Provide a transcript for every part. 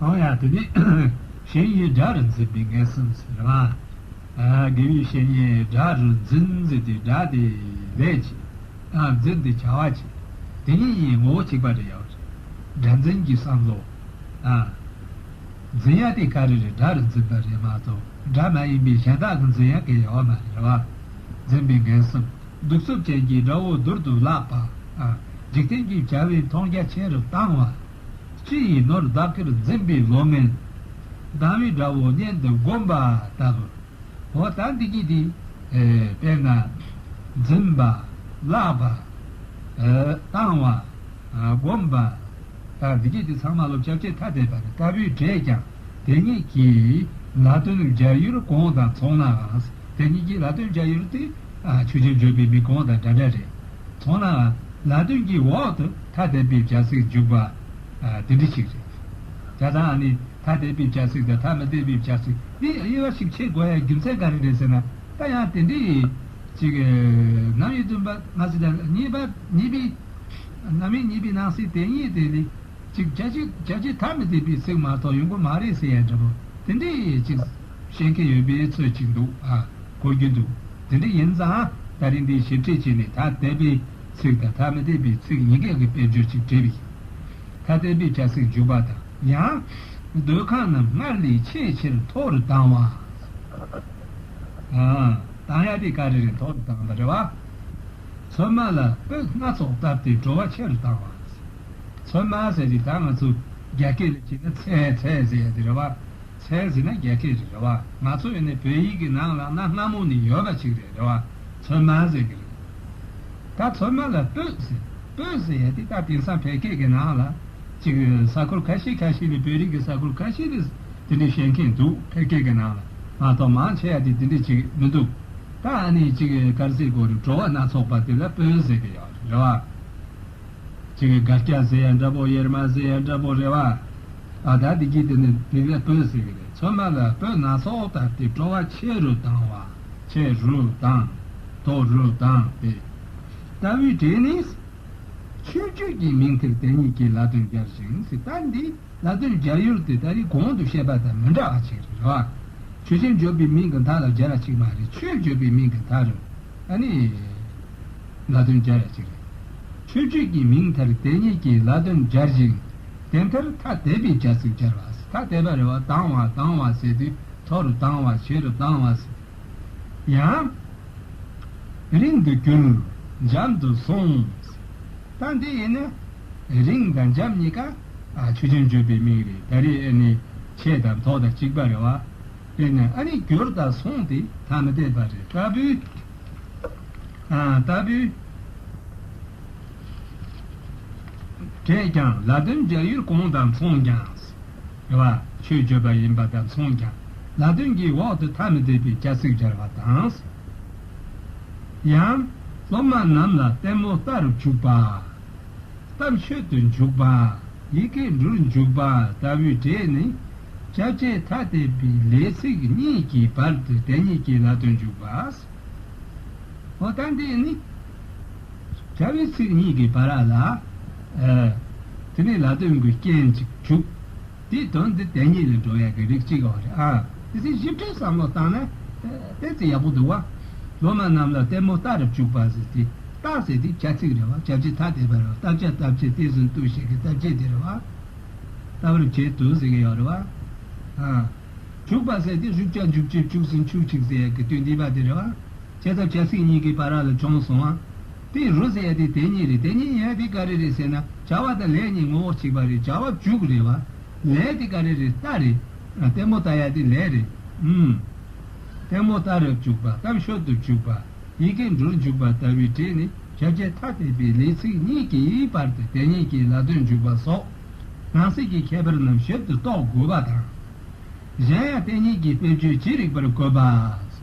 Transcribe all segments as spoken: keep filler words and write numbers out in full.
གང་ཡང་དེ་ནི་བཤེས་གཉེན་དགྲ་རུ་འཛིན་པའི་ངན་སེམས་ཟེར་བ། དགེ་བའི་བཤེས་གཉེན་དགྲ་རུ་འཛིན་ཟེར་ཏེ་དགྲ་དེ་ལས་ཀྱི། འཛིན་དེ་བྱ་བ་གྱི། དེ་གཉིས་ངོ་བོ་གཅིག་པ་རེད་ཡོད། དགྲ་འཛིན་གྱི་བསམ་བློ། འཛིན་ཡ་དེ་ག་རེ་རེད། དགྲ་རུ་འཛིན་པ་རེད་མ་གཏོགས་དགྲ་མ་ཡིན་པའི་གཞན་དག་གི་འཛིན་ཡ་གང་ཡོད་མ་རེད་བ། འཛིན་པའི་ངན་སེམས། གདུག་རྩུབ་ཅན་གྱི་དགྲ་བོ་རྡུལ་དུ་བརླག་པ། འཇིག་རྟེན་གྱི་བྱ་བའི་མཐོང་རྒྱ་ཆེ་རུ་བཏང་བ། སྤྱི་ཡི་ནོར་བདག་གིར་འཛིན་པའི་བློ་ངན། སྡང་བའི་དགྲ་བོ་གཉེན་དུ་བསྒོམ་པ་ལྟ་བུ། འོ་ད་འདི་གཉིས་དེ། དཔེར་ན། འཛིན་པ། བརླག་པ། བཏང་བ། བསྒོམ་པ། ད་འདི་གཉིས་དེ་ཚང་མ་ལོ་སྐྱབས་རྗེ་ཐ་དད་པ་རེད། ལྟ་བུའི་གྲས་ཀྱང་དེ་ཉིད་ཀྱི་ལ་དོན་སྦྱར་ཡུལ་གོང་དང་མཚུངས་ནའང་། དེ་ཉིད་ཀྱི་ལ་དོན་སྦྱར་ཡུལ་དེ་ཆོས་ཅན་བརྗོད་པའི་མིང་གོང་དང་འདྲ་འདྲ་རེད། མཚུངས་ནའང་ལ་དོན་གྱི་འོག་ཏུ་ཐ་དད་པའི་བྱ་ཚིག་འཇུག་པ། དེ་འདྲ་ཞིག་རེད། བྱ་དང་ནི། ཐ་དད་པའི་བྱ་ཚིག་དང་ཐ་མི་དད་པའི་བྱ་ཚིག་འདི་དབྱེ་བ་ཞིག་ཕྱེ་དགོས་ཡ་རྒྱུ་མཚན་ག་རེ་རེད་ཟེར་ན། ད་ཡང་དེ་འདྲའི་ཅིག་རྣམ་དབྱེ་བདུན་པ་མ་ཟེར་ད་གཉིས་པ་གཉིས་པའི། རྣམ་དབྱེ་གཉིས་པའི་ནང་གསེས་དེ་གཉིས་དེ་ལས་ཅིག་བྱ་བྱེད་བྱ་བྱེད་ཐ་མི་དད་པའི་ཚིག་མ་གཏོགས་ཡོང་གི་མ་རེད་ཟེར་ཡ་འདྲ་པོ་དེ་འདྲའི་ཅིག་བཤད་མཁན་ཡོད་པའི་ཚོད་ཅིག་འདུག་ཨ། གོ་རྒྱུ་འདུག་དེ་འདྲ་ཡིན་ཙང་ད་རིང་འདིའི་ཞིབ་ཕྲ་བྱས་ནས་ཐ་དད་པའི་ཚིག་དང་ཐ་མི་དད་པའི་ཚིག་གཉིས་ཀའི་དཔེར་བརྗོད་ཅིག་བྲིས་པ་ཡིན། ཐ་དད་པའི་བྱ་ཚིག་འཇུག་པ་དང་། ཡང་། འདོད་ཁམས་རྣམས་སྔར་ལས་ཆེས་ཆེར་མཐོ་རུ་བཏང་བ། ཨ། བཏང་ཡ་དེ་ག་རེ་རེད། མཐོ་རུ་བཏང་བ་རེད་བ། ཚོད་མ་ལ་སྤོས་སྣ་ཚོགས་བཏབ་སྟེ་བྲོ་བ་ཆེ་རུ་བཏང་བ། ཚོད་མ་ཟེར་དེ་ད་ང་ཚོ་རྒྱ་སྐད་ལ་བྱས་ན་ཚད་ཚད་ཟེར་ཡ་དེ་རེད་བ། ཚད་ཟེར་ན་རྒྱ་སྐད་རེད་རེད་བ། ང་ཚོ་ཡིན་ནའི་བོད་ཡིག་གི་ནང་ལ་སྣ་སྔ་མོ་ནས་ཡོད་པ་ཅིག་རེད་རེད་བ། ཚོད་མ་ཟེར་གི་རེད། ད་ཚོད་མ་ལ་སྤོས་ཟེར། སྤོས་ཟེར་ཡ་དེ་ད་དེང་སང་བོད་སྐད་ཀྱི་ནང་ལ་ཅིག་ས་ཁུལ་ཁ་ཤས་ཁ་ཤས་ལ་བོད་རིགས་ཀྱི་ས་ཁུལ་ཁ་ཤས་ལ་དེ་འདྲའི་བཤད་མཁན་འདུག་བོད་སྐད་ཀྱི་ནང་ལ་མ་གཏོགས་མང་ཆེ་བ་དེ་དེ་འདྲ་ཅིག་མི་འདུག་ད་ཨ་ནི་ཅིག་ག་རེ་ཟེར་དགོས་རེད། བྲོ་བ་སྣ་ཚོགས་པ་དེ་ལ་སྤོས་ཟེར་གི་ཡོད་རེད་བ། ཅིག་གི་སྒ་སྐྱ་ཟེར་ཡ་འདྲ་པོ། གཡེར་མ་ཟེར་ཡ་འདྲ་པོ་རེད་བ། ཨ་ད་འདི་གི་དེ་ནི་དེ་ལ་སྤོས་ཟེར་གི་རེད། ཚོད་མ་ལ་སྤོས་སྣ་ཚོགས་བཏབ་སྟེ་བྲོ་བ་ཆེ་རུ་བཏང་བ། ཆེ་རུ་བཏང་། མཐོ་རུ་བཏང་སྟེ། ལྟ་བུའི་གྲས་ནི། མཆོད་བརྗོད་ཀྱི་མིང་མཐར་དེ་ཉིད་ཀྱི་ལ་དོན་སྦྱར་ཞིང་ཟེར། ད་འདི་ལ་དོན་སྦྱར་ཡུལ་དེ་ད་རེས་གོང་དུ་བཤད་པ་དང་མི་འདྲ་བ་ཅིག་རེད་བ། ཆོས་ཅན་བརྗོད་པའི་མིང་གི་མཐའ་ལ་སྦྱར་ཡ་ཅིག་མ་རེད། མཆོད་བརྗོད་པའི་མིང་གི་མཐའ་རུ། ཨ་ནི། ལ་དོན་སྦྱར་ཡ་ཅིག་རེད། མཆོད་བརྗོད་ཀྱི་མིང་མཐར་དེ་ཉིད་ཀྱི་ལ་དོན་སྦྱར་ཞིང་། དེ་མཐར་ཐ་དད་པའི་བྱ་ཚིག་སྦྱར་བ། ཐ་དད་པ་རེད་བ། བཏང་བ་བཏང་བ་ཟེར་དུས་མཐོ་རུ་བཏང་བ་ཆེ་རུ་བཏང་བ་ཟེར། ཡང་། རིང་དུ་གྱུར། འཇམ་དུ་སོང་། ད་འདི་ཡིན་ན། རིང་དང་འཇམ་གཉིས་ཀ་ཆོས་ཅན་བརྗོད་པའི་མིང་རེད། ད་རེས་ཨ་ནི་ཆེ་དང་མཐོ་དང་གཅིག་པ་རེད་བ། དེ་ནས་ཨ་ནི་གྱུར་དང་སོང་དེ་ཐ་མི་དད་པ་རེད། ལྟ་བུའི། ལྟ་བུའི་གྲས་ཀྱང་ལ་དོན་སྦྱར་ཡུལ་གོང་དང་མཚུངས་ཀྱང་། རེད་བ། ཆོས་བརྗོད་པ་ཡིན་པ་དང་མཚུངས་ཀྱང་། ལ་དོན་གྱི་འོག་ཏུ་ཐ་མི་དད་པའི་བྱ་ཚིག་སྦྱར་བ་དང་། ཡང་། སློབ་མ་རྣམས་ལ་ལྟད་མོ་ལྟ་རུ་འཇུག་པ། གཏམ་ཤོད་དུ་འཇུག་པ། ཡི་གེ་འབྲུར་འཇུག་པ་ལྟ་བུའི་གྲས་ནི། བྱ་བྱེད་ཐ་དད་པའི་ལས་ཚིག་གཉིས་ཀྱི་བར་དུ་དེ་ཉིད་ཀྱི་ལ་དོན་འཇུག་པ། འོ་ད་འདི་ནི། བྱ་བའི་ཚིག་གཉིས་ཀྱི་བར་ལ། ཨ། དེ་ནི་ལ་དོན་གྱི་རྐྱེན་གཅིག་འཇུག་དེའི་དོན་དེ་དེ་ཉིད་ལ་འགྲོ་ཡག་གི་རིགས་གཅིག་ཡོད་རེད་ཨ། དེ་ཚེ་ཞིབ་ཕྲའི་བསམ་བློ་བཏང་ན། ཏོག་ཙམ་ཡག་པོ་འདུག་བ། སློབ་མ་རྣམས་ལ་ལྟད་མོ་ལྟ་རུ་བཅུག་པ་ཟེར་ཏེ། ལྟ་ཟེར་དེ་བྱ་ཚིག་རེད་བ། བྱ་བྱེད་ཐ་དད་པ་རེད་བ། ལྟ་བྱ་ལྟ་བྱེད་དེ་ཟིན་ལྟོས་ཤིག་གི་ལྟ་བྱེད་དེ་རེད་བ། ལྟ་བར་བྱེད་དུ་ཟེར་གི་ཡོད་རེད་བ། ཨ། བཅུག་པ་ཟེར་དེ་བཅུག་བྱ་འཇུག་བྱེད་བཅུག་ཟིན་བཅུག་ཅིག་ཟེར་ཡག་གི་དོན་འདི་པ་དེ་རེད་བ། བྱས་ཙང་བྱ་ཚིག་གཉིས་ཀྱི་བར་ལ་བྱུང་སོང་ཨ། དེ་རུ་ཟེར་ཡག་དེ་དེ་ཉིད་རེད། དེ་ཉིད་ཡིན་ཡག་དེ་ག་རེ་རེད་ཟེར་ན་བྱ་བ་དང་ལས་གཉིས་ངོ་བོ་གཅིག་པ་རེད། བྱ་བ་འཇུག་རེད་བ། ལས་དེ་ག་རེ་རེད། ལྟ་རེད། ལྟད་མོ་ལྟ་ཡག་དེ་ལས་རེད། ཨུམ། ལྟད་མོ་ལྟ་རུ་བཅུག་པ། གཏམ་ཤོད་དུ་བཅུག་པ། ཡི་གེ་འབྲུར་འཇུག་པ་ལྟ་བུའི་གྲས་ནི་བྱ་བྱེད་ཐ་དད་པའི་ལས་ཚིག་གཉིས་ཀྱི་བར་དུ་དེ་ཉིད་ཀྱི་ལ་དོན་འཇུག་པ་སོགས་ནང་གསེས་ཀྱི་ཁྱད་པར་རྣམས་ཞིབ་ཏུ་རྟོགས་དགོས་པ་དང་། གཞན་ཡང་དེ་ཉིད་ཀྱི་དཔེ་བརྗོད་ཅི་རིགས་པར་བཀོད་པ།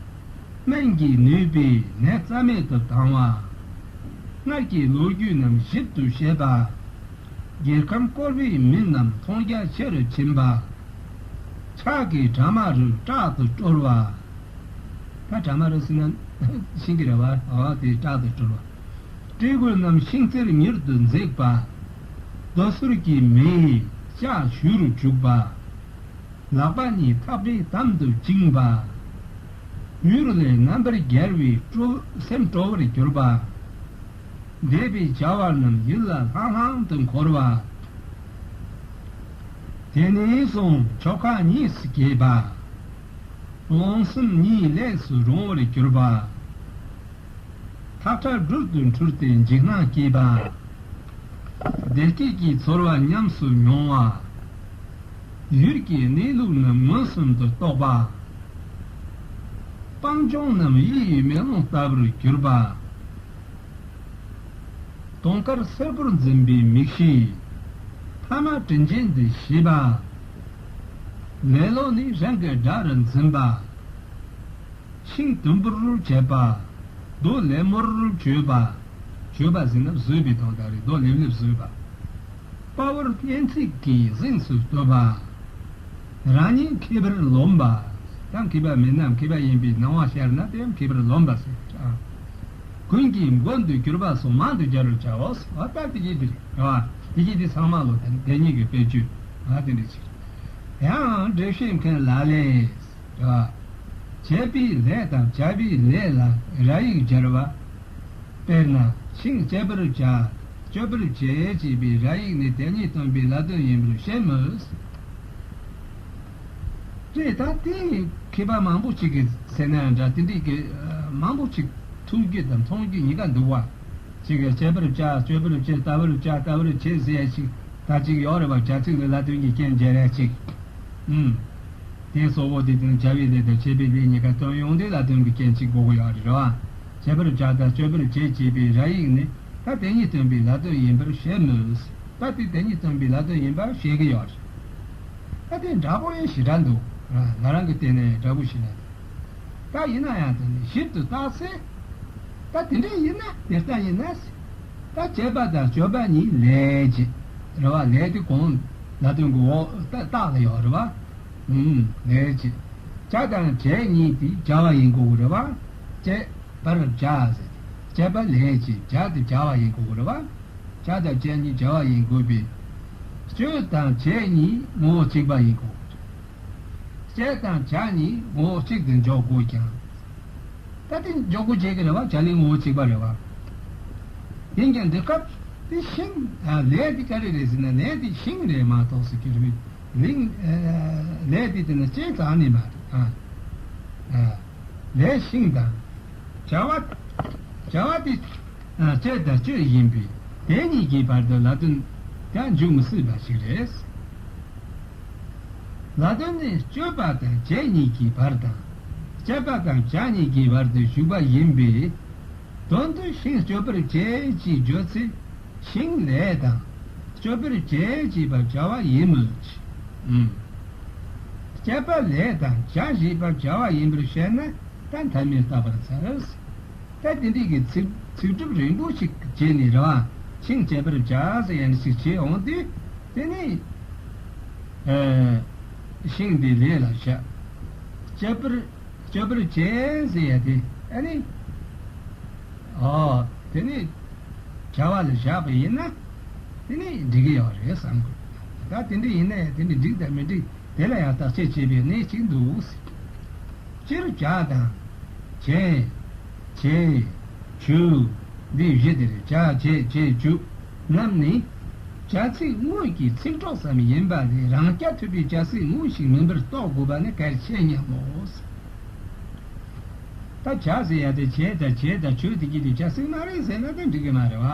སྨན་གྱིས་ནུས་པའི་ནད་རྩ་མེད་དུ་ལྡང་བ། སྔར་གྱི་ལོ་རྒྱུས་རྣམས་ཞིབ་ཏུ་བཤད་པ། རྒྱལ་ཁམས་བསྐོར་བའི་མི་རྣམས་མཐོང་རྒྱ་ཆེ་རུ་ཕྱིན་པ། ཕྱག་གི་དྲ་མ་རུ་དྲག་ཏུ་དཀྲོལ་བ། ད་དྲ་མ་རུ་ཟེར་ན་ཤིང་གི་རེད་བ། འོ་དེ་དྲག་ཏུ་དཀྲོལ་བ། སྤྲེའུ་རྣམས་ཤིང་རྩེར་མྱུར་དུ་འཛེགས་པ། རྡོ་སོལ་གྱི་མེ་ཡིས་ལྕགས་གཞུ་རུ་བྱུག་པ། ལག་པ་གཉིས་ཐག་པས་དམ་དུ་བཅིངས་པ། གཡུལ་ལས་རྣམ་པར་རྒྱལ་བའི་སྤྲོ་སེམས་སྤྲོ་བར་གྱུར་པ། འདས་པའི་བྱ་བ་རྣམས་ཡིད་ལ་ལྷང་ལྷང་དུ་འཁོར་བ། དེ་ནས་བཟུང་ཆོ་ག་གཉིས་སུ་གྱེས་པ། རླུང་སེམས་གཉིས་ལས་སུ་རུང་བར་གྱུར་པ། ཐག་ཁྲ་སྦྲུལ་དུ་འཁྲུལ་ཏེ་འཇིགས་སྣང་སྐྱེས་པ། བདེ་སྐྱིད་ཀྱི་ཚོར་བ་ཉམས་སུ་མྱོང་བ། ཡུལ་གྱི་གནས་ལུགས་རྣམས་མངོན་སུམ་དུ་རྟོགས་པ། སྤང་ལྗོངས་རྣམས་གཡུ་ཡི་མེ་ལོང་ལྟ་བུར་གྱུར་པ། དུང་དཀར་སེར་པོར་འཛིན་པའི་མིག་ཤེས། ཐ་མ་དྲིན་ཅན་དུ་ཤེས་པ། ལེ་ལོ་ནི་རང་གི་དགྲ་རུ་འཛིན་པ། ཤིང་དུམ་བུར་བྱེད་པ། རྡོ་ལེབ་མོར་བྱོས་པ། བྱོས་པ་ཟེར་ན་བཟོས་པའི་དོན་དག་རེད། རྡོ་ལེབ་ལེབ་བཟོས་པ། དཔའ་བོར་གཏན་ཚིགས་ཀྱིས་གཟེངས་སུ་བསྟོད་པ། རང་ཉིད་མཁས་པར་རློམ་པ། ད་མཁས་པ་མིན་ན་མཁས་པ་ཡིན་པའི་སྣང་བ་ཤར་ན་དེ་ཡང་མཁས་པར་རློམ་པ་ཟེར། ཀུན་གྱི་མགོན་དུ་གྱུར་པ་སོགས་མང་དུ་སྦྱར་བར་བྱའོ། འོ་ད་དེ་གྱིས་དེ་རེད་བ། དེ་གྱིས་དེ་ཚང་མ་ལོ་དེ་ནི་དེ་ཉིད་ཀྱི་དཔེ་བརྗོད་ཨ་དེ་འདྲ་ཞིག་ཡང་འགྲེལ་བཤད་མཁན་ལ་ལས། རེད་བ། བྱས་པའི་ལས་དང་བྱ་བའི་ལས་ལ་ར་ཡིག་སྦྱར་བ། དཔེར་ན་ཤིང་གཅད་པར་བྱ། གཅོད་པར་བྱེད་ཅེས་པའི་ར་ཡིག་ནི་དེ་ཉིད་སྟོན་པའི་ལ་དོན་ཡིན་པར་བཤད་མོད། རེད་ད་དེ་མཁས་པ་མང་པོ་ཅིག་གིས་ཟེར་ན་ཡང་འདྲ་དེ་འདྲའི་གི་མང་པོ་ཅིག་ཐུག་རྒྱུ་དང་མཐོང་རྒྱུ་གཉིས་ཀ་འདུག་བ། ཅིག་གིས་གཅད་པར་བྱ། གཅོད་པར་བྱེད། ལྟ་བུར་བྱ། ལྟ་བུར་བྱེད་ཟེར་ཡ་ཅིག་ད་ཅིག་ཡོད་རེད་བ། བྱ་ཚིག་ལ་ལ་དོན་གྱི་རྐྱེན་སྦྱར་ཡ་ཅིག་ཨུམ། དེ་གཙོ་བོ་དེ་དོན་བྱ་བའི་ལས་དང་བྱེད་པའི་ལས་གཉིས་ཀ་དོན་ཡོང་དུས་ལ་དོན་གྱི་རྐྱེན་གཅིག་དགོས་ཀྱི་ཡོད་རེད་བ། བྱེད་པར་བྱ་དང་གཅོད་པར་བྱེད་ཅེས་པའི་ར་ཡིག་ནི་ད་དེ་ཉིད་སྟོན་པའི་ལ་དོན་ཡིན་པར་བཤད་མོད། ད་དེ་དེ་ཉིད་སྟོན་པའི་ལ་དོན་ཡིན་པར་བཤད་ཀྱི་ཡོད་རེད། ད་དེ་འདྲ་པོ་ཡང་ཞེ་དྲག་འདུག་ང་རང་གི་སྟེང་ནས་འདྲ་པོ་ཞིག་ན། ད་ཡིན་ན་ཡང་དེ་ནི་ཞིབ་ཏུ་བརྟགས་ཚེ། ད་དེ་འདྲ་ཡིན་ན་དེ་ལྟ་ཡིན་ན། ད་བྱེད་པ་དང་སྤྱོད་པ་གཉིས་ལས་བྱེད། རེད་བ། ལས་དེ་གོང་ལ་དོན་གྱི་འོག་ད་བཏགས་ལ་ཡོད་རེད་བ། ཨུམ། ལས་བྱེད། བྱ་དང་བྱས་གཉིས་དེ་བྱ་བ་ཡིན་དགོས་རེད་བ། བྱེད་པར་བྱ་ཟེར། བྱེད་པ་ལས་བྱེད། བྱ་དེ་བྱ་བ་ཡིན་དགོས་རེད་བ། བྱ་དང་བྱས་གཉིས་བྱ་བ་ཡིན་དགོས་པས། སྤྱོད་དང་བྱས་གཉིས་ངོ་བོ་གཅིག་པ་ཡིན་དགོས། བྱས་དང་བྱ་གཉིས་ངོ་བོ་གཅིག་ཏུ་འཇོག་དགོས་ཀྱང་། ད་དེ་འཇོག་དགོས་བྱེད་ཀྱི་རེད་བ། བྱ་ལས་ངོ་བོ་གཅིག་པ་རེད་བ། ཡིན་ཀྱང་འདི་སྐབས་དེ་ཤིང་ལས་དེ་ག་རེ་རེད་ཟེར་ན་ལས་དེ་ཤིང་རེད་མ་གཏོགས་ཟེར་གྱི་རེད། ལིང་ལས་དེ་དེ་ན་ལྕེ་གང་ནས་མ་རེད། ལས་ཤིང་དང་། བྱ་བ་བྱ་བ་དེ་སྤྱོད་དང་སྤྱོད་ཡིན་པས་དེ་གཉིས་ཀྱི་བར་དུ་ལ་དོན་ཀྱང་འཇུག་མི་སྲིད་པ་ཞིག་རེད། ལ་དོན་ནི་སྤྱོད་པ་དང་བྱས་གཉིས་ཀྱི་བར་དང་། སྤྱད་པ་དང་བྱ་གཉིས་ཀྱི་བར་དུ་ཞུགས་པ་ཡིན་པས། དོན་དུ་ཤིང་གཅོད་པར་བྱེད་ཅེས་བརྗོད་ཚེ། ཤིང་ལས་དང་། གཅོད་པར་བྱེད་ཅེས་པ་བྱ་བ་ཡིན་མོད་ཀྱི། ཨུམ། སྤྱད་པ་ལས་དང་བྱ་ཞེས་པ་བྱ་བ་ཡིན་པར་བཤད་ན་ད་མཐའ་མེད་བཏགས་པར་འཚལ། ད་དེ་འདྲའི་གི་ཚིག་ཚིག་གྲུབ་རིང་པོ་ཞིག་བྱས་ནས་རེད་བ། ཤིང་གཅད་པར་བྱ་ཟེར་ཡ་འདྲ་ཞིག་བྱས་འོང་དུས་དེ་ནི། ཤིང་འདི་ལས་ལ་བཞག་གཅད་པར་གཅོད་པར་བྱེད་ཟེར་ཡ་དེ་ཨ་ནི། ཨོ། དེ་ནི་བྱ་བ་ལ་བཞག་པ་ཡིན་ན། དེ་ནི་འགྲིག་གི་ཡོད་རེད་བསམ་དགོས། ད་དེ་འདྲ་ཡིན་ན་ཡང་དེ་ནི་འགྲིག་དང་མི་འགྲིག་དེ་ལ་ཡང་བརྟག་དཔྱད་བྱེད་པའི་གནས་གཅིག་འདུག་སྤྱིར་བྱ་དང་། བྱས། བྱེད། བྱུ། འདི་བཞི་དེ་རེད། བྱ་བྱེད་བྱས་བྱུ་རྣམས་ནི། བྱ་ཚིག་དངོས་ཀྱི་ཚིག་གྲོགས་ཙམ་ཡིན་པ་ལས་རང་རྐྱ་ཐུབ་པའི་བྱ་ཚིག་དངོས་ཤིག་མིན་པར་རྟོགས་དགོས་པ་ནི་གལ་ཆེ་སྙམ་མོ། ད་བྱ་ཟེར་ཡ་དེ་བྱེད་དང་བྱས་དང་བྱུ་དེ་གྱིས་དེ་བྱ་ཚིག་མ་རེད་ཟེར་ན་ད་འགྲིག་གི་མ་རེད་བ།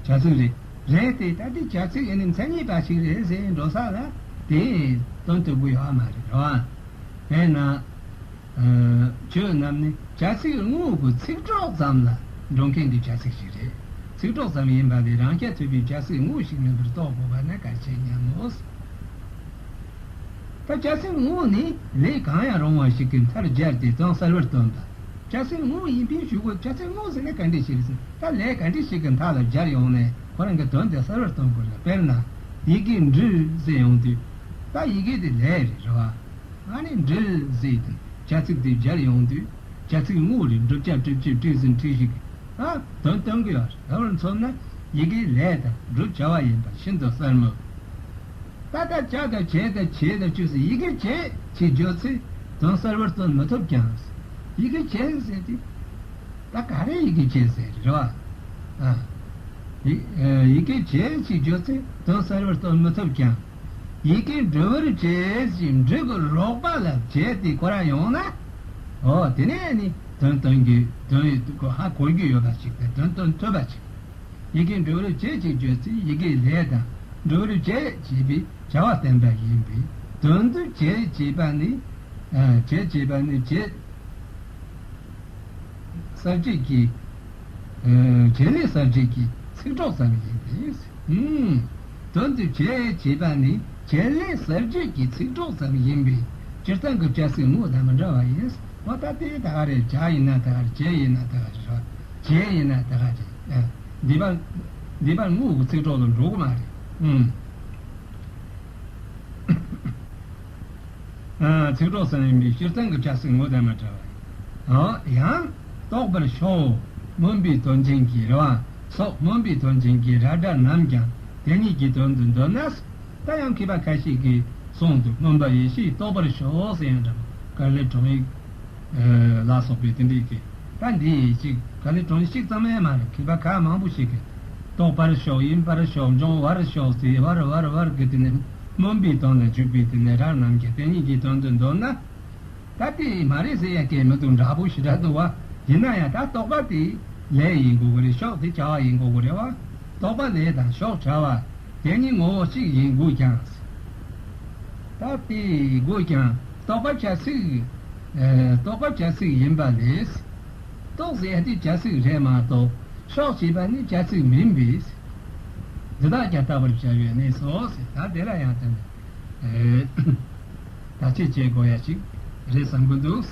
བྱ་ཚིག་རེད། རེད་དེ་ད་དེ་བྱ་ཚིག་ཨ་ནི་མཚན་ཉིད་པ་ཞིག་རེད་ཟེར་འགྲོ་ས་ལ་དེ་དོན་ཐུབ་ཀྱི་ཡོད་མ་རེད་རོ། དེས་ན། བྱུ་རྣམས་ནི་བྱ་ཚིག་དངོས་ཀྱི་ཚིག་གྲོགས་ཙམ་ལ་འགྲོ་མཁན་གྱི་བྱ་ཚིག་ཞིག་རེད། ཚིག་གྲོགས་ཙམ་ཡིན་པ་ལས་རང་རྐྱ་ཐུབ་པའི་བྱ་ཚིག་དངོས་ཤིག་མིན་པར་རྟོགས་དགོས་པ་ནི་གལ་ཆེ་སྙམ་མོ། ད་བྱ་ཚིག་དངོས་ནི་ལས་གང་ཡང་རུང་བ་ཞིག་གི་མཐར་སྦྱར་ཏེ་དོན་གསལ་བར་སྟོན་པ། བྱ་ཚིག་དངོས་ཡིན་པའི་ཞུ་སྒོ་བྱ་ཚིག་དངོས་ཟེར་ན་ག་འདྲ་ཞིག་རེད་ཟེར་ན་ད་ལས་ག་འདྲ་ཞིག་གི་མཐའ་ལ་སྦྱར་ཡོང་ནས་ཁོ་རང་གི་དོན་དེ་གསལ་བར་སྟོན་དགོས་ལ། དཔེར་ན་ཡི་གེ་འབྲི་ཟེར་ཡོང་དུས་ད་ཡི་གེ་དེ་ལས་རེད་རེད་བ། ཨ་ནི་འབྲི་ཟེར་དུས་བྱ་ཚིག་དེ་སྦྱར་ཡོང་དུས་བྱ་ཚིག་དངོས་རེད། བསྒྲུབ་བྱ་སྒྲུབ་བྱེད་བྲིས་ཟིན་བྲིས་ཤིག་ཨ་དོན་སྟོན་གི་ཡོད་རེད། ད་བར་མཚོན་ན་ཡི་གེ་ལས་དང་བསྒྲུབ་བྱ་བ་ཡིན་པ་ཤིན་ཏུ་གསལ་མོད། ད་ལྟ་བྱ་དང་བྱེད་དང་བྱེད་དང་བཅུ་ཟེར་ཡི་གེ་བྱེད་ཅེས་བརྗོད་ཚེ་དོན་གསལ་བར་སྟོན་མི་ཐུབ་ཀྱང་། ཡི་གེ་བྱེད་ཟེར་དེ། ད་ག་རེ་ཡི་གེ་བྱེད་ཟེར་རེད་བ། ཨ། ཡི་ཡི་གེ་བྱེད་ཅེས་བརྗོད་ཚེ་དོན་གསལ་བར་སྟོན་མི་ཐུབ་ཀྱང་། ཡི་གེ་འབྲི་བར་བྱེད་ཅེས་འབྲི་གི་རོགས་པ་ལ་བྱེད་དེ་ཁོ་རང་ཡོང་ན། འོ་དེ་ནས་ནི་དོན་སྟོན་རྒྱུ་དོན་ཧ་གོ་རྒྱུ་ཡོད་པ་ཞིག་དང་དོན་སྟོན་ཐུབ་པ་ཞིག་ཡི་གེ་འབྲི་བར་བྱེད་ཅེས་བརྗོད་ཚེ་ཡི་གེ་ལས་དང་འབྲི་བར་བྱེད་ཅེས་པའི་བྱ་བ་བསྟན་པ་ཡིན་པས། དོན་དུ་བྱེད་ཅེས་པ་ནི། ཨ། བྱེད་ཅེས་པ་ནི་བྱེད་གསལ་བྱེད་ཀྱི། ཨ། བྱེད་ལས་གསལ་བྱེད་ཀྱི་ཚིག་གྲོགས་ཙམ་ཡིན་པས། ཨུམ། དོན་དུ་བྱེད་ཅེས་པ་ནི་བྱེད་ལས་གསལ་བྱེད་ཀྱི་ཚིག་གྲོགས་ཙམ་ཡིན་པས་སྤྱིར་བཏང་གི་བྱ་ཚིག་ངོ་དང་མི་འདྲ་བ་ཡིན། འོ་ད་དེ་ད་ག་རེད། བྱ་ཡིན་ན་ད་ག་རེད། བྱེད་ཡིན་ན་ད་ག་རེད། བྱེད་ཡིན་ན་ད་ག་རེད། ཨ། འདི་པར་འདི་པར་དངོས་ཀྱི་ཚིག་གྲོགས་ལ་འགྲོ་གི་མ་རེད། ཨུམ། ཨ། ཚིག་གྲོགས་ཙམ་ཡིན་པས་སྤྱིར་བཏང་གི་བྱ་ཚིག་ངོ་དང་མི་འདྲ་བ་ཡིན། ཨ། ཡང་རྟོགས་པར་ཤོག་སྨོན་པའི་དོན་ཅན་གྱི་རེད་བ། སོགས་སྨོན་པའི་དོན་ཅན་གྱི་ར་སྒྲ་རྣམས་ཀྱང་དེ་ཉིད་ཀྱི་དོན་དུ་འདོད་ན། ད་ཡང་མཁས་པ་ཁ་ཤས་ཀྱིས་གསུངས་འདུག་སྨོན་པ་ཡེ་ཤེས་རྟོགས་པར་ཤོག་ཟེར་ཡང་འདྲ་པོ། དཀའ་ལས་གྲོང་ཡིག་ལ་སོགས་པའི་དེ་འདྲའི་གི། ད་འདི་ཅིག་དཀའ་ལས་གྲོང་ཡིག་གཅིག་ཙམ་ཡང་མ་རེད། མཁས་པ་ག་མང་པོ་ཞིག་གིས་རྟོགས་པར་ཤོག་ཡིན་པར་ཤོག་འབྱུང་བར་ཤོག་ཟེར་བར་བར་བར་གི་དེ་ནས་སྨོན་པའི་དོན་ལ་འཇུག་པའི་དེ་ནས་ར་རྣམས་ཀྱི་དེ་ཉིད་ཀྱི་དོན་དུ་འདོད་ན། ད་དེ་མ་རེད་ཟེར་ཡ་གལ་མི་འདུག་འདྲ་པོ་ཞེ་དྲག་འདུག་བ། ཡིན་ན་ཡང་ད་རྟོགས་པ་དེ་ལས་ཡིན་དགོས་ཀྱི་རེད། ཤོག་དེ་བྱ་བ་ཡིན་དགོས་ཀྱི་རེད་བ། རྟོགས་པ་ལས་དང་ཤོག་བྱ་བ་དེ་གཉིས་ངོ་བོ་གཅིག་ཡིན་དགོས་ཀྱང་། ད་དེ་དགོས་ཀྱང་རྟོགས་པ་བྱ་ཚིག་ཨ། རྟོགས་པ་བྱ་ཚིག་ཡིན་པ་ལས། རྟོགས་ཟེར་ཡ་དེ་བྱ་ཚིག་རེད་མ་གཏོགས་ཤོག་ཅེས་པ་ནི་བྱ་ཚིག་མིན་པས། འདི་དག་ཀྱང་རྟག་པར་བྱ་བའི་གནས་སོ་ཟེར། ད་དེ་ལ་ཡང་དེ་ནི། ཨེ། ད་ཅི་བྱེད་དགོས་ཡ་ཅིག་རེད་བསམ་གི་འདུག་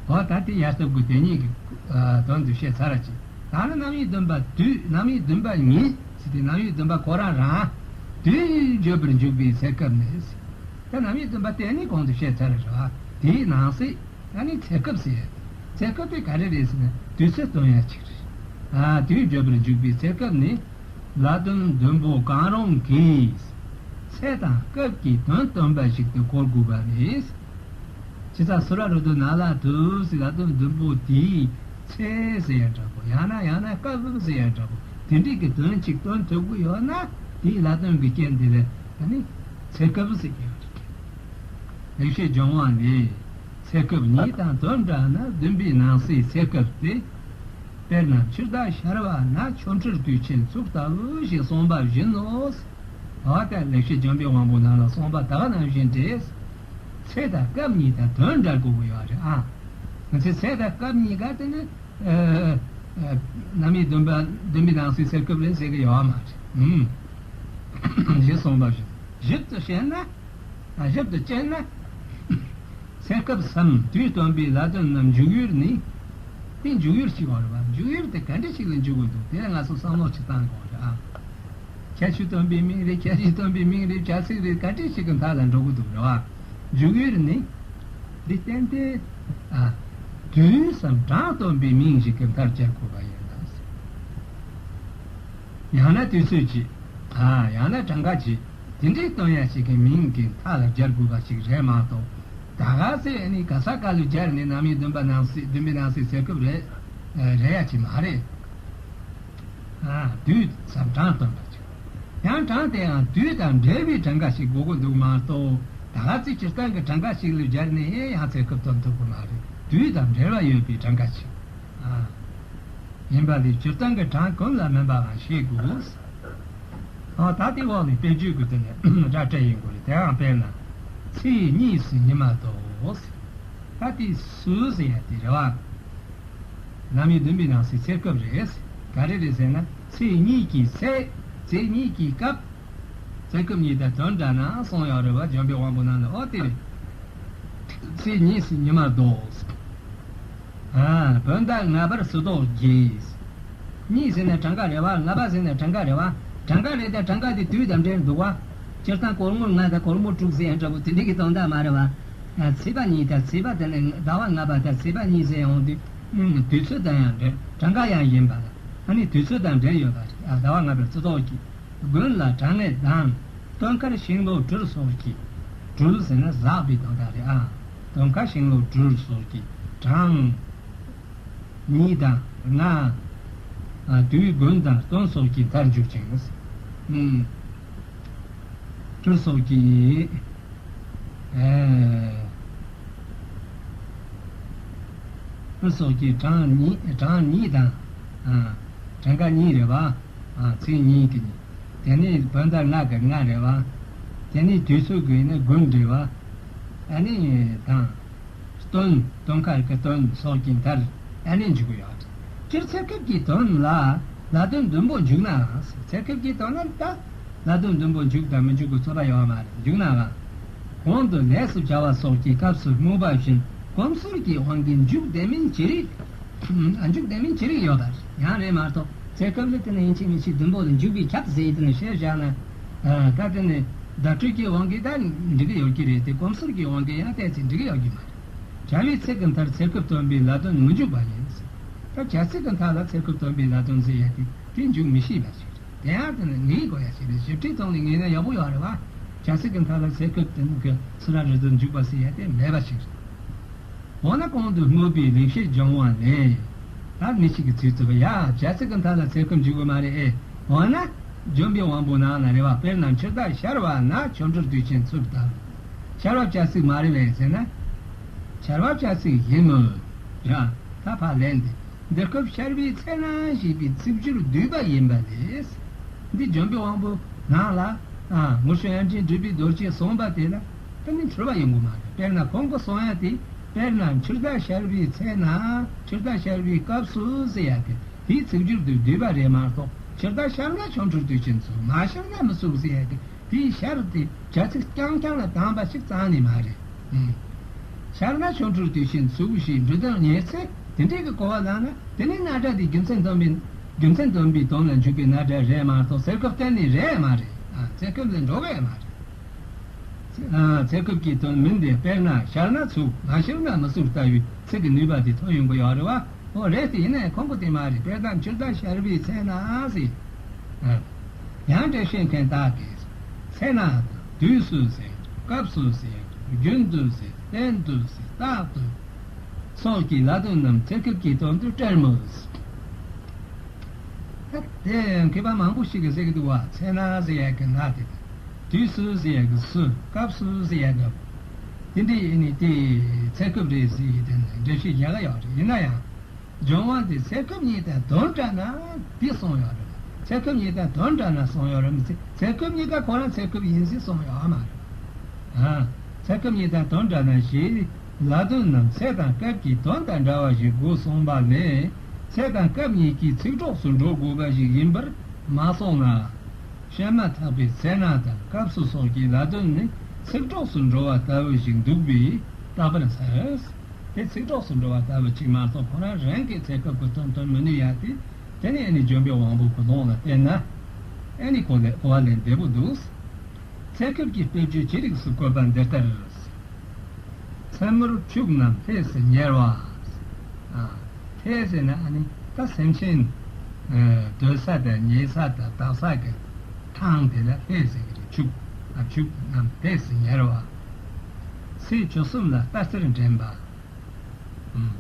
འོ་ད་དེ་ཡ་སྟབས་ཀྱིས་དེ་ཉིད་ཀྱི་དོན་དུ་བཤད་ཚར་ཅིག་ད་ནི་རྣམ་དབྱེ་བདུན་པ་དུས། རྣམ་དབྱེ་བདུན་པ་ཉིད་ཟེར་ཏེ་རྣམ་དབྱེ་བདུན་པ་ཁོ་རང་རང་དུས་བརྗོད་པར་འཇུག་པའི་ཚེ་སྐབས་ནས། ད་རྣམ་དབྱེ་བདུན་པ་དེ་ནི་གོང་དུ་བཤད་ཚར་རེད་བ། དེའི་ནང་གསེས་ད་ནི་ཚེ་སྐབས་ཟེར། ཚེ་སྐབས་དེ་ག་རེ་རེད་ཟེར་ན་དུས་ཚོད་སྟོན་ཡ་ཅིག་རེད། ཨ། དུས་བརྗོད་པར་འཇུག་པའི་ཚེ་སྐབས་ནི། ལ་དོན་བདུན་པོ་གང་རུང་གིས་ཚེ་དང་སྐབས་ཀྱི་དོན་སྟོན་པ་ཞིག་ཏུ་གོ་དགོས་པ་རེད། ཇི་ལྟར་སུ་ར་རུ་དུ་ན་ལ་དུ་ཟེར་ལ་དོན་བདུན་པོ་དེའི་ཚེ་ཟེར་ཡ་འདྲ་པོ། ཡང་ན་ཡང་ན་སྐབས་ཟེར་ཡ་འདྲ་པོ། དེ་འདྲའི་གི་དོན་ཅིག་སྟོན་ཐུབ་ཀྱི་ཡོད་ན་དེའི་ལ་དོན་གྱི་རྐྱེན་དེ་ལ་ད་ནི་ཚེ་སྐབས་ཟེར་གྱི་ཡོད་རེད། ལེགས་བཤད་ལྗོན་དབང་ལས། ཚེ་སྐབས་ཉིད་དང་དོན་འདྲ་ན་བདུན་པའི་ནང་གསེས་ཚེ་སྐབས་ཏེ། དཔེར་ན་འཆི་བདག་ཤར་བ་ན་ཆོ་འཕྲུལ་དུས་ཆེན་ཚུགས་ལྟ་བུ་ཞེས་གསུངས་པ་བཞིན་ནོ། འོ་ད་ལེགས་བཤད་ལྗོན་པའི་དབང་པོ་ནང་ལ་གསུངས་པ་ད་ག་ནང་བཞིན་ཏེ། ཚེ་དང་སྐབས་གཉིས་དང་དོན་འདྲ་དགོས་ཀྱི་ཡོད་རེད་ཨ། ང་ཚོས་ཚེ་དང་སྐབས་གཉིས་ཀ་དེ་ནི། ཨ། ཨ། རྣམ་དབྱེ་བདུན་པ་བདུན་པའི་ནང་གསེས་ཚེ་སྐབས་རེད་ཟེར་གྱི་ཡོད་མ་རེད། ཨུམ། ཞེས་གསུངས་པ་བཞིན་ཞིབ་ཏུ་བཤད་ན། ཨ། ཞིབ་ཏུ་དཔྱད་ན། ཚེ་སྐབས་སམ་དུས་སྟོན་པའི་ལ་དོན་རྣམས་འཇུག་ཡུལ་ནི། དེ་འཇུག་ཡུལ་ཞིག་ཡོད་རེད་བ། འཇུག་ཡུལ་དེ་ག་འདྲ་ཞིག་ལ་འཇུག་དགོས་འདུག་དེ་ལ་ང་ཚོ་བསམ་བློ་ཅིག་བཏང་དགོས་རེད་ཨ། ཁྱད་ཆོས་སྟོན་པའི་མིང་རེད། ཁྱད་ཆོས་སྟོན་པའི་མིང་རེད། བྱ་ཚིག་རེད། ག་འདྲ་ཞིག་གི་མཐའ་ལ་འགྲོ་གི་འདུག་རེད་བ། འཇུག་ཡུལ་ནི། འདི་ཏན་ཏན། ཨ། དུས་སམ་གྲངས་སྟོན་པའི་མིང་ཞིག་གི་མཐར་སྦྱར་དགོས་པ་ཡིན་ལ། ཡང་ན་དུས་ཚོད་ཅིག་ཨ། ཡང་ན་གྲངས་ཀ་ཅིག་དེ་འདྲའི་སྟོན་ཡ་ཞིག་གི་མིང་གི་མཐའ་ལ་སྦྱར་དགོས་པ་ཞིག་རེད་མ་གཏོགས། ད་ག་ཚོད་ནི་ག་ས་ག་ལ་སྦྱར་ནས་རྣམ་དབྱེ་བདུན་པ་ནང་གསེས་བདུན་པའི་ནང་གསེས་ཚེ་སྐབས་རེད། རེད་ཡ་ཅིག་མ་རེད། ཨ། དུས་སམ་གྲངས་སྟོན་པ་ཅིག་ཡང་གྲངས་དེའང་དུས་དང་འབྲེལ་བའི་གྲངས་ཀ་ཞིག་དགོས་ཀྱི་འདུག་མ་གཏོགས། ད་ག་ཚོད་སྤྱིར་བཏང་གི་གྲངས་ཀ་ཞིག་ལ་སྦྱར་ནས་ཡང་ཚེ་སྐབས་སྟོན་ཐུབ་ཀྱི་མ་རེད། དུས་དང་འབྲེལ་བ་ཡོད་པའི་གྲངས་ཀ་ཞིག་ཨ། ཡིན་པ་ལས་སྤྱིར་བཏང་གི་གྲངས་ཀུན་ལ་མིན་པའང་ཤེས་དགོས། ཨ། ད་དེ་འོག་ནས་དཔེ་བརྗོད་ཀྱི་དོན་ནས་སྒྲ་སྤྲད་ཡིན་དགོས་རེད། དེའང་དཔེར་ན། ཚེས་གཉིས་སུ་ཉི་མ་ལྡོག་ད་དེ་སུ་ཟེར་ཡ་དེ་རེད་བ། རྣམ་དབྱེ་བདུན་པའི་ནང་གསེས་ཚེ་སྐབས་རེད། ག་རེ་རེད་ཟེར་ན་ཚེས་གཉིས་ཀྱི་ཚེ། ཚེས་གཉིས་ཀྱི་སྐབས། ཚེ་སྐབས་གཉིས་དང་དོན་འདྲ་ན་གསུངས་ཡོད་རེད་བ། ལྗོན་པའི་དབང་པོ་ནང་ལ། ཨོ་དེ་རེད། ཚེས་གཉིས་སུ་ཉི་མ་ལྡོག་ཨ། བོད་ཟླ་ལྔ་པར་སུ་ལྡོག་གི། གཉིས་ཟེར་ན་གྲངས་ཀ་རེད་བ། ལྔ་པ་ཟེར་ན་གྲངས་ཀ་རེད་བ། གྲངས་ཀ་རེད་དེ་གྲངས་ཀ་དེ་དུས་དང་འབྲེལ་འདུག་བ། སྤྱིར་བཏང་སྒོར་མོ་ལྔ་དང་སྒོར་མོ་དྲུག་ཟེར་ཡ་འདྲ་པོ་དེ་འདྲ་གི་དོན་དག་མ་རེད་བ། ཚེས་པ་གཉིས་དང་ཚེས་པ་དེ་ནི་ཟླ་བ་ལྔ་པ་དང་ཚེས་པ་གཉིས་ཟེར་ཡོང་དུས། དུས་ཚོད་དང་ཡང་འབྲེལ། གྲངས་ཀ་ཡང་ཡིན་པ་ལ། ཨ་ནི་དུས་ཚོད་དང་འབྲེལ་ཡོད་པ་རེད། ཟླ་བ་ལྔ་པར་སུ་ལྡོག་གི། དགུན་ལ་གྲང་ངར་དང་ སྟོན་ཁར་ཤིང་ལོ་སྦྲུལ་སོགས་ཀྱི། སྦྲུལ་ཟེར་ན་ཟགས་པའི་དོན་དག་རེད་ཨ། སྟོན་ཁར་ཤིང་ལོ་སྦྲུལ་སོགས་ཀྱི་གྲངས་གཉིས་དང་ལྔ། ཨ། དུས་དགུན་དང་སྟོན་སོགས་ཀྱི་མཐར་འཇུག་ཅིང་། ཨུམ། སྦྲུལ་སོགས་ཀྱི། ཨེ། སྦྲུལ་སོགས་ཀྱི་གྲངས་གཉིས། གྲངས་གཉིས་དང་། ཨ། གྲངས་ཀ་གཉིས་རེད་བ། ཨ། ཚིག་གཉིས་ཀྱི་གཉིས། དེ་ནི་བོད་ཟླ་ལྔ་གི་ལྔ་རེད་བ། དེ་ནི་དུས་ཚོད་ཀྱི་ནི་དགུན་རེད་བ། ཨ་ནི་དང་། སྟོན། སྟོན་ཁ་གི་སྟོན་སོགས་ཀྱི་མཐར་ཨ་ནི་འཇུག་གི་ཡོད། སྤྱིར་ཚེ་སྐབས་ཀྱི་དོན་ལ་ལ་དོན་བདུན་པོ་འཇུག་ནའང་། ཚེ་སྐབས་ཀྱི་དོན་ལ་ད་ལ་དོན་བདུན་པོ་འཇུག་དང་མི་འཇུག་གི་རྩོད་པ་ཡོད་མ་རེད། འཇུག་ནའང་། གོང་དུ་ལས་སུ་བྱ་བ་སོགས་ཀྱི་སྐབས་སུ་སྨོས་པ་བཞིན་གོམས་སྲོལ་གྱི་དབང་གིས་འཇུག་བདེ་མིན་ཅི་རིགས། ཨ། འཇུག་བདེ་མིན་ཅི་རིགས་ཡོད་པ་ཡང་རེད་མ་གཏོགས། ཚེ་སྐབས་ལ་དེ་ནི་ཡིན་གཅིག་མིན་གཅིག་བདུན་པོ་ལ་འཇུག་པའི་ཁྱབ་ཟེར་དེ་ནི་བཤད་བཞག་ན། ཨ། ད་དེ་ནི་བརྡ་སྤྲོད་ཀྱི་དབང་གིས་ད་འགྲིག་གི་ཡོད་ཀྱི་རེད་དེ། གོམས་སྲོལ་གྱི་དབང་གིས་ཡང་བལྟས་ཚེ་འགྲིག་གི་ཡོད་ཀྱི་མ་རེད། བྱ་བའི་ཚིག་གི་མཐར་ཚེ་སྐབས་སྟོན་པའི་ལ་དོན་མི་འཇུག་པ་ཡིན། ད་བྱ་ཚིག་གི་མཐའ་ལ་ཚེ་སྐབས་སྟོན་པའི་ལ་དོན་ཟེར་ཡ་དེ་དེ་འཇུག་མི་ཤེས་པ་ཞིག་རེད། དེ་ཡང་དེ་ནི་ངེས་དགོས་ཡ་ཞིག་རེད། ཞིབ་ཕྲའི་ཐོག་ནས་ངེས་ན་ཡག་པོ་ཡོད་རེད་བ། བྱ་ཚིག་གི་མཐའ་ལ་ཚེ་སྐབས་སྟོན་གྱི་ཚུ་ར་རེ་དོན་འཇུག་པ་ཟེར་ཡ་དེ་མེད་པ་ཞིག་རེད། འོ་ན་གོང་དུ་སྨོས་པའི་ལེགས་བཤད་ལྗོན་དབང་ལས། ད་མི་གཅིག་གིས་ཚིག་བཙུགས་པ་ཡ། བྱ་ཚིག་གི་མཐའ་ལ་ཚེ་སྐབས་འཇུག་གི་མ་རེད་ཨེ། འོ་ན་ལྗོན་པའི་དབང་པོ་ནང་ན་རེད་བ། དཔེར་ན་འཆི་བདག་ཤར་བ་ན་ཆོ་འཕྲུལ་དུས་ཆེན་ཚུགས་ལྟ་བུ། ཤར་བ་བྱ་ཚིག་མ་རེད་པས་ཟེར་ན། ཤར་བ་བྱ་ཚིག་ཡིན་མོད། ཡ། ད་ཕར་ལན་འདི། འདི་སྐབས་ཤར་བའི་ཚེ་ན་ཞེས་པའི་ཚིག་སྦྱོར་བསྡུས་པ་ཡིན་པ་ལས། འདི་ལྗོན་པའི་དབང་པོ་ནང་ལ། ཨ། དངོས་བཤད་དབྱངས་ཅན་གྲུབ་པའི་རྡོ་རྗེས་གསུངས་པ་དེ་ལ་ད་ནི་འཁྲུལ་པ་ཡོང་གི་མ་རེད། དཔེར་ན་ཁོང་གིས་གསུང་ཡ་དེ། དཔེར་ན་འཆི་བདག་ཤར་བའི་ཚེ་ན། འཆི་བདག་ཤར་བའི་སྐབས་སུ་ཟེར་ཡ་དེ། དེའི་ཚིག་སྦྱོར་དེ་བསྡུས་པ་རེད་མ་གཏོགས། འཆི་བདག་ཤར་ན་ཆོ་འཕྲུལ་དུས་ཆེན་ཚུགས། མ་ཤར་ན་མི་ཚུགས་ཟེར་ཡ་དེ། དེའི་ཤར་དེ་བྱ་ཚིག་རྐྱང་རྐྱང་ལ་བཏང་པ་ཞིག་རྩ་ནས་མ་རེད། ཨང་། ཤར་ན་ཆོ་འཕྲུལ་དུས་ཆེན་ཚུགས་ཞེས་འབྲི་དོན་ཉེར་འཚེ་དེ་འདྲའི་གི་གོ་བ་བླངས་ན། དེ་ནི་རྣམ་གྲངས་དེ་རྒྱུ་མཚན་སྟོན་པའི། རྒྱུ་མཚན་སྟོན་པའི་དོན་ལ་འཇུག་པའི་རྣམ་གྲངས་རེད་མ་གཏོགས་ཚེ་སྐབས་གཏན་ནས་རེད་མ་རེད། ཨ། ཚེ་སྐབས་ལས་འགྲོ་གི་མ་རེད། ཚེ་སྐབས་ཀྱི་དོན་མིན་ཏེ། དཔེར་ན་ཤར་ན་ཚུགས། མ་ཤར་ན་མི་ཚུགས་ལྟ་བུའི་ཚིག་གི་ནུས་པ་དེ་ཐོན་ཡོང་གི་ཡོད་རེད་བ། ཨོ་རེད་དེ། ཡིན་ནའི་ཁོང་གིས་དེ་མ་རེད། དཔེར་ན་འཆི་བདག་ཤར་བའི་ཚེ་ན་ཟེར། ཡང་འགྲེལ་བཤད་མཁན་དག་གིས། ཚེ་ན་དུས་སུ་ཟེར། སྐབས་སུ་ཟེར། རྒྱུན་དུ་ཟེར། གཏན་དུ་ཟེར། རྟག་ཏུ་སོགས་ཀྱི་ལ་དོན་རྣམས་ཚེ་སྐབས་ཀྱི་དོན་དུ་བཀྲལ་མོད། ད་དེ་མཁས་པ་མང་པོ་ཞིག་གིས་ཟེར་གྱི་འདུག་བ། ཚེ་ན་ཟེར་ཡ་གི་ན་དེ། དུས་སུ་ཟེར་ཡ་གི་སུ། སྐབས་སུ་ཟེར་ཡ་གི། དེ་འདྲའི་ཨ་ནི་དེ་ཚེ་སྐབས་རེད་ཟེར་ཡི་དེ་ནི་འགྲེལ་བཤད་རྒྱག་གི་ཡོད་རེད། ཡིན་ན་ཡང་། ལྗོན་དབང་དེ་ཚེ་སྐབས་གཉིས་དང་དོན་འདྲ་ན་དེ་གསུངས་ཡོད་རེད། ཚེ་སྐབས་གཉིས་དང་དོན་འདྲ་ན་གསུངས་ཡོད་རེད་མི་ཚེ། ཚེ་སྐབས་གཉིས་ཀ་ཁོ་རང་ཚེ་སྐབས་ཡིན་ཟེར་གསུངས་ཡོད་མ་རེད། ཨ། ཚེ་སྐབས་གཉིས་དང་དོན་འདྲ་ན་ཞེས་ལ་དོན་རྣམས་ཚེ་དང་སྐབས་ཀྱི་དོན་དང་འདྲ་བ་ཞིག་དགོས་གསུངས་པ་ལས། ཚེ་དང་སྐབས་གཉིས་ཀྱི་ཚིག་གྲོགས་སུ་འགྲོ་དགོས་པ་ཞིག་ཡིན་པར་མ་གསུངས་ན། བཤད་མ་ཐག་པའི་ཚེ་ན་དང་སྐབས་སུ་སོགས་ཀྱི་ལ་དོན་ནི་ཚིག་གྲོགས་སུ་འགྲོ་བ་ལྟ་བུ་ཞིག་འདུག་པས་རྟག་པར་ཟེར། དེ་ཚིག་གྲོགས་སུ་འགྲོ་བ་ལྟ་བུ་ཅིག་མ་གཏོགས་ཁོ་རང་རང་གི་ཚེ་སྐབས་ཀྱི་དོན་སྟོན་མི་ནུས་ཡ་དེ། དེ་ནི་ཨ་ནི་ལྗོན་པའི་དབང་པོ་གི་ལུང་ལ་བརྟེན་ན། ཨ་ནི་གོ་ལེ་གོ་བ་ལེན་བདེ་པོ་འདུག་ཚེ་སྐབས་ཀྱི་དཔེ་བརྗོད་ཅི་རིགས་སུ་བཀོད་པ་འདི་ལྟར། མཚན་མོར་ཕྱུགས་རྣམས་ལྷས་སུ་ཉལ་བ། ཨ། ལྷས་ཟེར་ན་ཨ་ནི་ད་སེམས་ཅན། ཨ། སྡོད་ས་དང་ཉལ་ས་དང་བཏབ་ས་གི་ཐང་དེ་ལ་ལྷས་ཟེར་གི་རེད། ཕྱུགས། ཨ། ཕྱུགས་རྣམས་ལྷས་སུ་ཉལ་བ། ཚེས་བཅུ་གསུམ་ལ་སྟག་རྩེར་འདྲེན་པ། ཨུམ།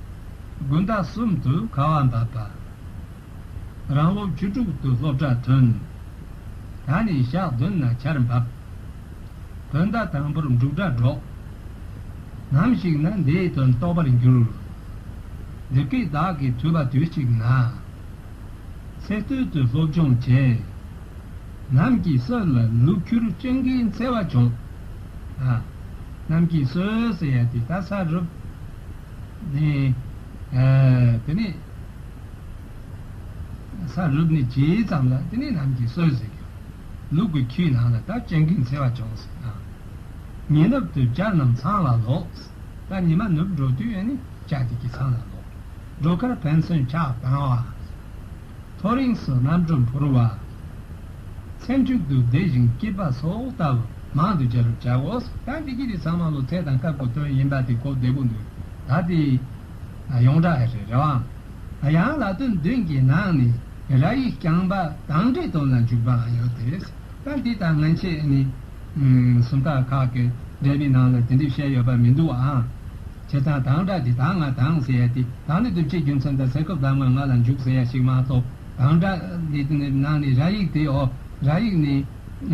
དགུན་ཟླ་གསུམ་དུ་ཁ་བ་འབབ་པ། རང་ལོ་བཅུ་དྲུག་ཏུ་སློབ་གྲྭ་ཐོན། ད་ནི་ཞག་བདུན་ན་ཆར་འབབ། བོད་ཟླ་དང་པོར་འབྲུག་སྒྲ་སྒྲོག། ནམ་ཞིག་ན་འདིའི་དོན་རྟོགས་པར་འགྱུར། འདི་སྐད་བདག་གིས་ཐོས་པ་དུས་གཅིག་ན། ཚེ་སྟོད་དུ་སློབ་སྦྱོང་བྱས། ནམ་གྱི་སྲོད་ལ་ལུག་ཁྱུར་སྤྱང་ཀིའི་འཚེ་བ་བྱུང་། ཨ། ནམ་གྱི་སྲོད་ཟེར་ཡ་དེ་ད་ས་རུབ་ནས། ཨ། དེ་ནས་ས་རུབ་ནས་བྱས་ཙམ་ལ་དེ་ནས་ནམ་གྱི་སྲོད་ཟེར་གྱི། ལུག་གི་ཁྱུའི་ནང་ལ་ད་སྤྱང་ཀིའི་འཚེ་བ་བྱུང་ཟེར། ཨ། ཉི་ནུབ་ཏུ་བྱ་རྣམས་ཚང་ལ་ལོག། ད་ཉི་མ་ནུབ་འགྲོ་དུས་ཨ་ནི་བྱ་དེ་གི་ཚང་ལ་ལོག། འགྲོ་ཁར་ཕན་ཚུན་ཕྱག་བཏང་བ། ཐོ་རེངས་སུ་གནམ་གྲུ་འཕུར་བ། ཚེ་མཇུག་ཏུ་བདེ་ཞིང་སྐྱིད་པ་སོགས་ལྟ་བུ་མང་དུ་བྱ་རུ་བྱའོ། ད་འདི་གི་དེ་ཚང་མ་ལོ་ཚེ་དང་སྐབས་ཀྱི་དོན་ཡིན་པ་དེ་གོ་བདེ་པོ་འདུག་ད་དེ་ཡོངས་གྲགས་རེད་རེད་བ། ཡང་ལ་དོན་བདུན་གྱི་ནང་ནས་ར་ཡི་རྐྱང་པ་དང་འབྲེལ་དོན་ལ་འཇུག་པའང་ཡོད་དེ། ད་འདི་དང་སྔན་ཆད་ནི་ སུམ་རྟགས་ཁག་གི་འགྲེལ་པའི་ནང་ལ་དེ་འདྲ་བཤད་ཡོད་པ་མི་འདུག་ཨང་། བྱས་ཙང་དང་སྒྲ་དེ་དང་ང་དང་ཟེར་ཡ་དེ་དང་ནི་བསྡུ་བྱེད་རྒྱུ་མཚན་དང་ས་ཁུབ་གདམས་ངག་ང་ལ་འཇུག་ཟེར་ཡ་ཞིག་མ་གཏོགས། དང་སྒྲ་འདི་ནང་ནས་ར་ཡིག་དེའོ། ར་ཡིག་ནི་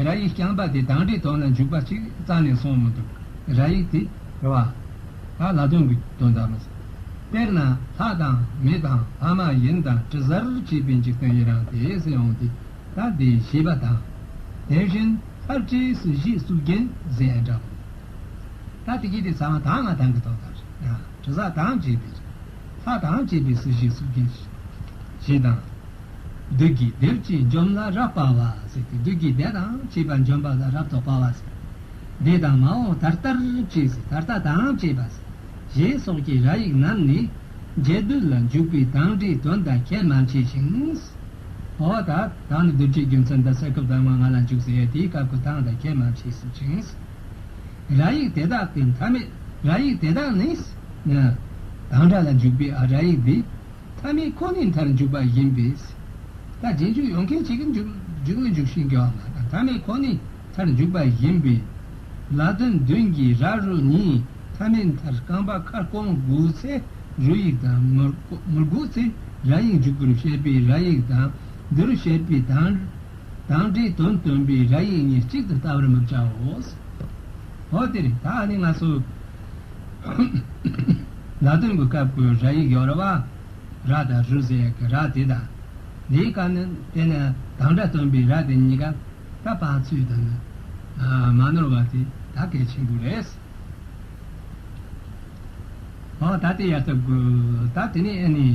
ར་ཡིག་རྐྱང་པ་དེ་དང་སྒྲའི་དོན་ལ་འཇུག་པ་ཅིག་རྩ་ནས་སོང་མི་འདུག་ར་ཡིག་དེ་རེད་བ། ད་ལ་དོན་གྱི་དོན་དག་མ་ཟད། དཔེར་ན་ལྷ་དང་མི་དང་ལྷ་མ་ཡིན་དང་དྲི་ཟར་བཅས་པའི་འཇིག་རྟེན་ཡི་རངས་ཏེ་ཟེར་ཡོང་དུས། ད་འདི་ཞེས་པ་དང་། དེ་བཞིན་ལྷར་བཅས་སྲིད་ཞིའི་གཙུག་རྒྱན་ཟེར་ཡ་འདྲ་བོ། ད་དེ་གི་དེ་ཚང་མ་དང་ང་དང་གི་དོན་དག་རེད། དྲི་ཟ་དང་བཅས་པའི། ལྷ་དང་བཅས་པའི་སྲིད་ཞིའི་གཙུག་རྒྱན་ཞེས་དང་། བདུད་ཀྱི་སྡེ་བཅས་འཇོམས་ལ་རབ་དཔའ་བ་ཟེར་ཏེ། བདུད་ཀྱི་སྡེ་དང་བཅས་པ་འཇོམས་པ་ལ་རབ་ཏུ་དཔའ་བ་ཟེར། སྡེ་དང་མ་འོངས་ད་ལྟར་བཅས་ཟེར། ད་ལྟ་དང་བཅས་པ་ཟེར། ཞེས་སོགས་ཀྱི་ར་ཡིག་རྣམས་ནི་རྒྱས་བསྡུས་ལ་འཇུག་པའི་དང་སྒྲའི་དོན་དང་ཁྱད་མ་མཆིས་ཤིང་། འོ་ད་དང་ནི་བསྡུ་བྱེད་རྒྱུ་མཚན་དང་ས་ཁུབ་གདམས་ངག་ང་ལ་འཇུག་ཟེར་ཡ་དེའི་སྐབས་ཀྱི་དང་དང་ཁྱད་མ་མཆིས་ཤིང་། ར་ཡིག་དེ་དག་གི་མཐའ་མེད་ར་ཡིག་དེ་དག་ནི། དང་སྒྲ་ལ་འཇུག་པའི་ཨ་ར་ཡིག་འདི། མཐའ་མེད་ཁོ་ནའི་མཐར་འཇུག་པ་ཡིན་པས། ད་རྗེས་འཇུག་ཡོང་མཁན་གཅིག་གིས་འཇུག་འཇུག་མི་འཇུག་ཤེས་རྒྱུ་མ་རེད། མཐའ་མེད་ཁོ་ནའི་མཐར་འཇུག་པ་ཡིན་པས། ལ་དོན་བདུན་གྱི་ར་རུ་གཉིས་མཐའ་མེད་མཐར་རྐང་པ་ཁ་སྐོང་དགོས་ཚེ་རུ་ཡིག་དང་མི་དགོས་མི་དགོས་ཚེ་ར་ཡིག་འཇུག་པར་བཤད་པའི་ར་ཡིག་དང་། འདིར་བཤད་པའི་དང་། དང་སྒྲའི་དོན་སྟོན་པའི་ར་ཡིག་གཉིས་གཅིག་ཏུ་བལྟ་བར་མི་བྱའོ། འོ་དེ་རེད། ད་ནི་ང་ཚོ་ལ་དོན་གྱི་སྐབས་ཀྱི་ར་ཡིག་ཡོད་རེད་བ། ར་དང་རུ་ཟེར་ཡག་གི་ར་དེ་དང་། དེའི་སྐབས་ནི་དེ་ནི་དང་སྒྲ་སྟོན་པའི་ར་དེ་གཉིས་ཀ་ད་བང་ཚུད་དང་ནི་མ་ནོར་བ་དེ་ད་གལ་ཆེན་པོ་རེད། ཨོ་ད་དེ་ཡར་ཐབས་དགོས། ད་དེ་ནས་ཨ་ནི།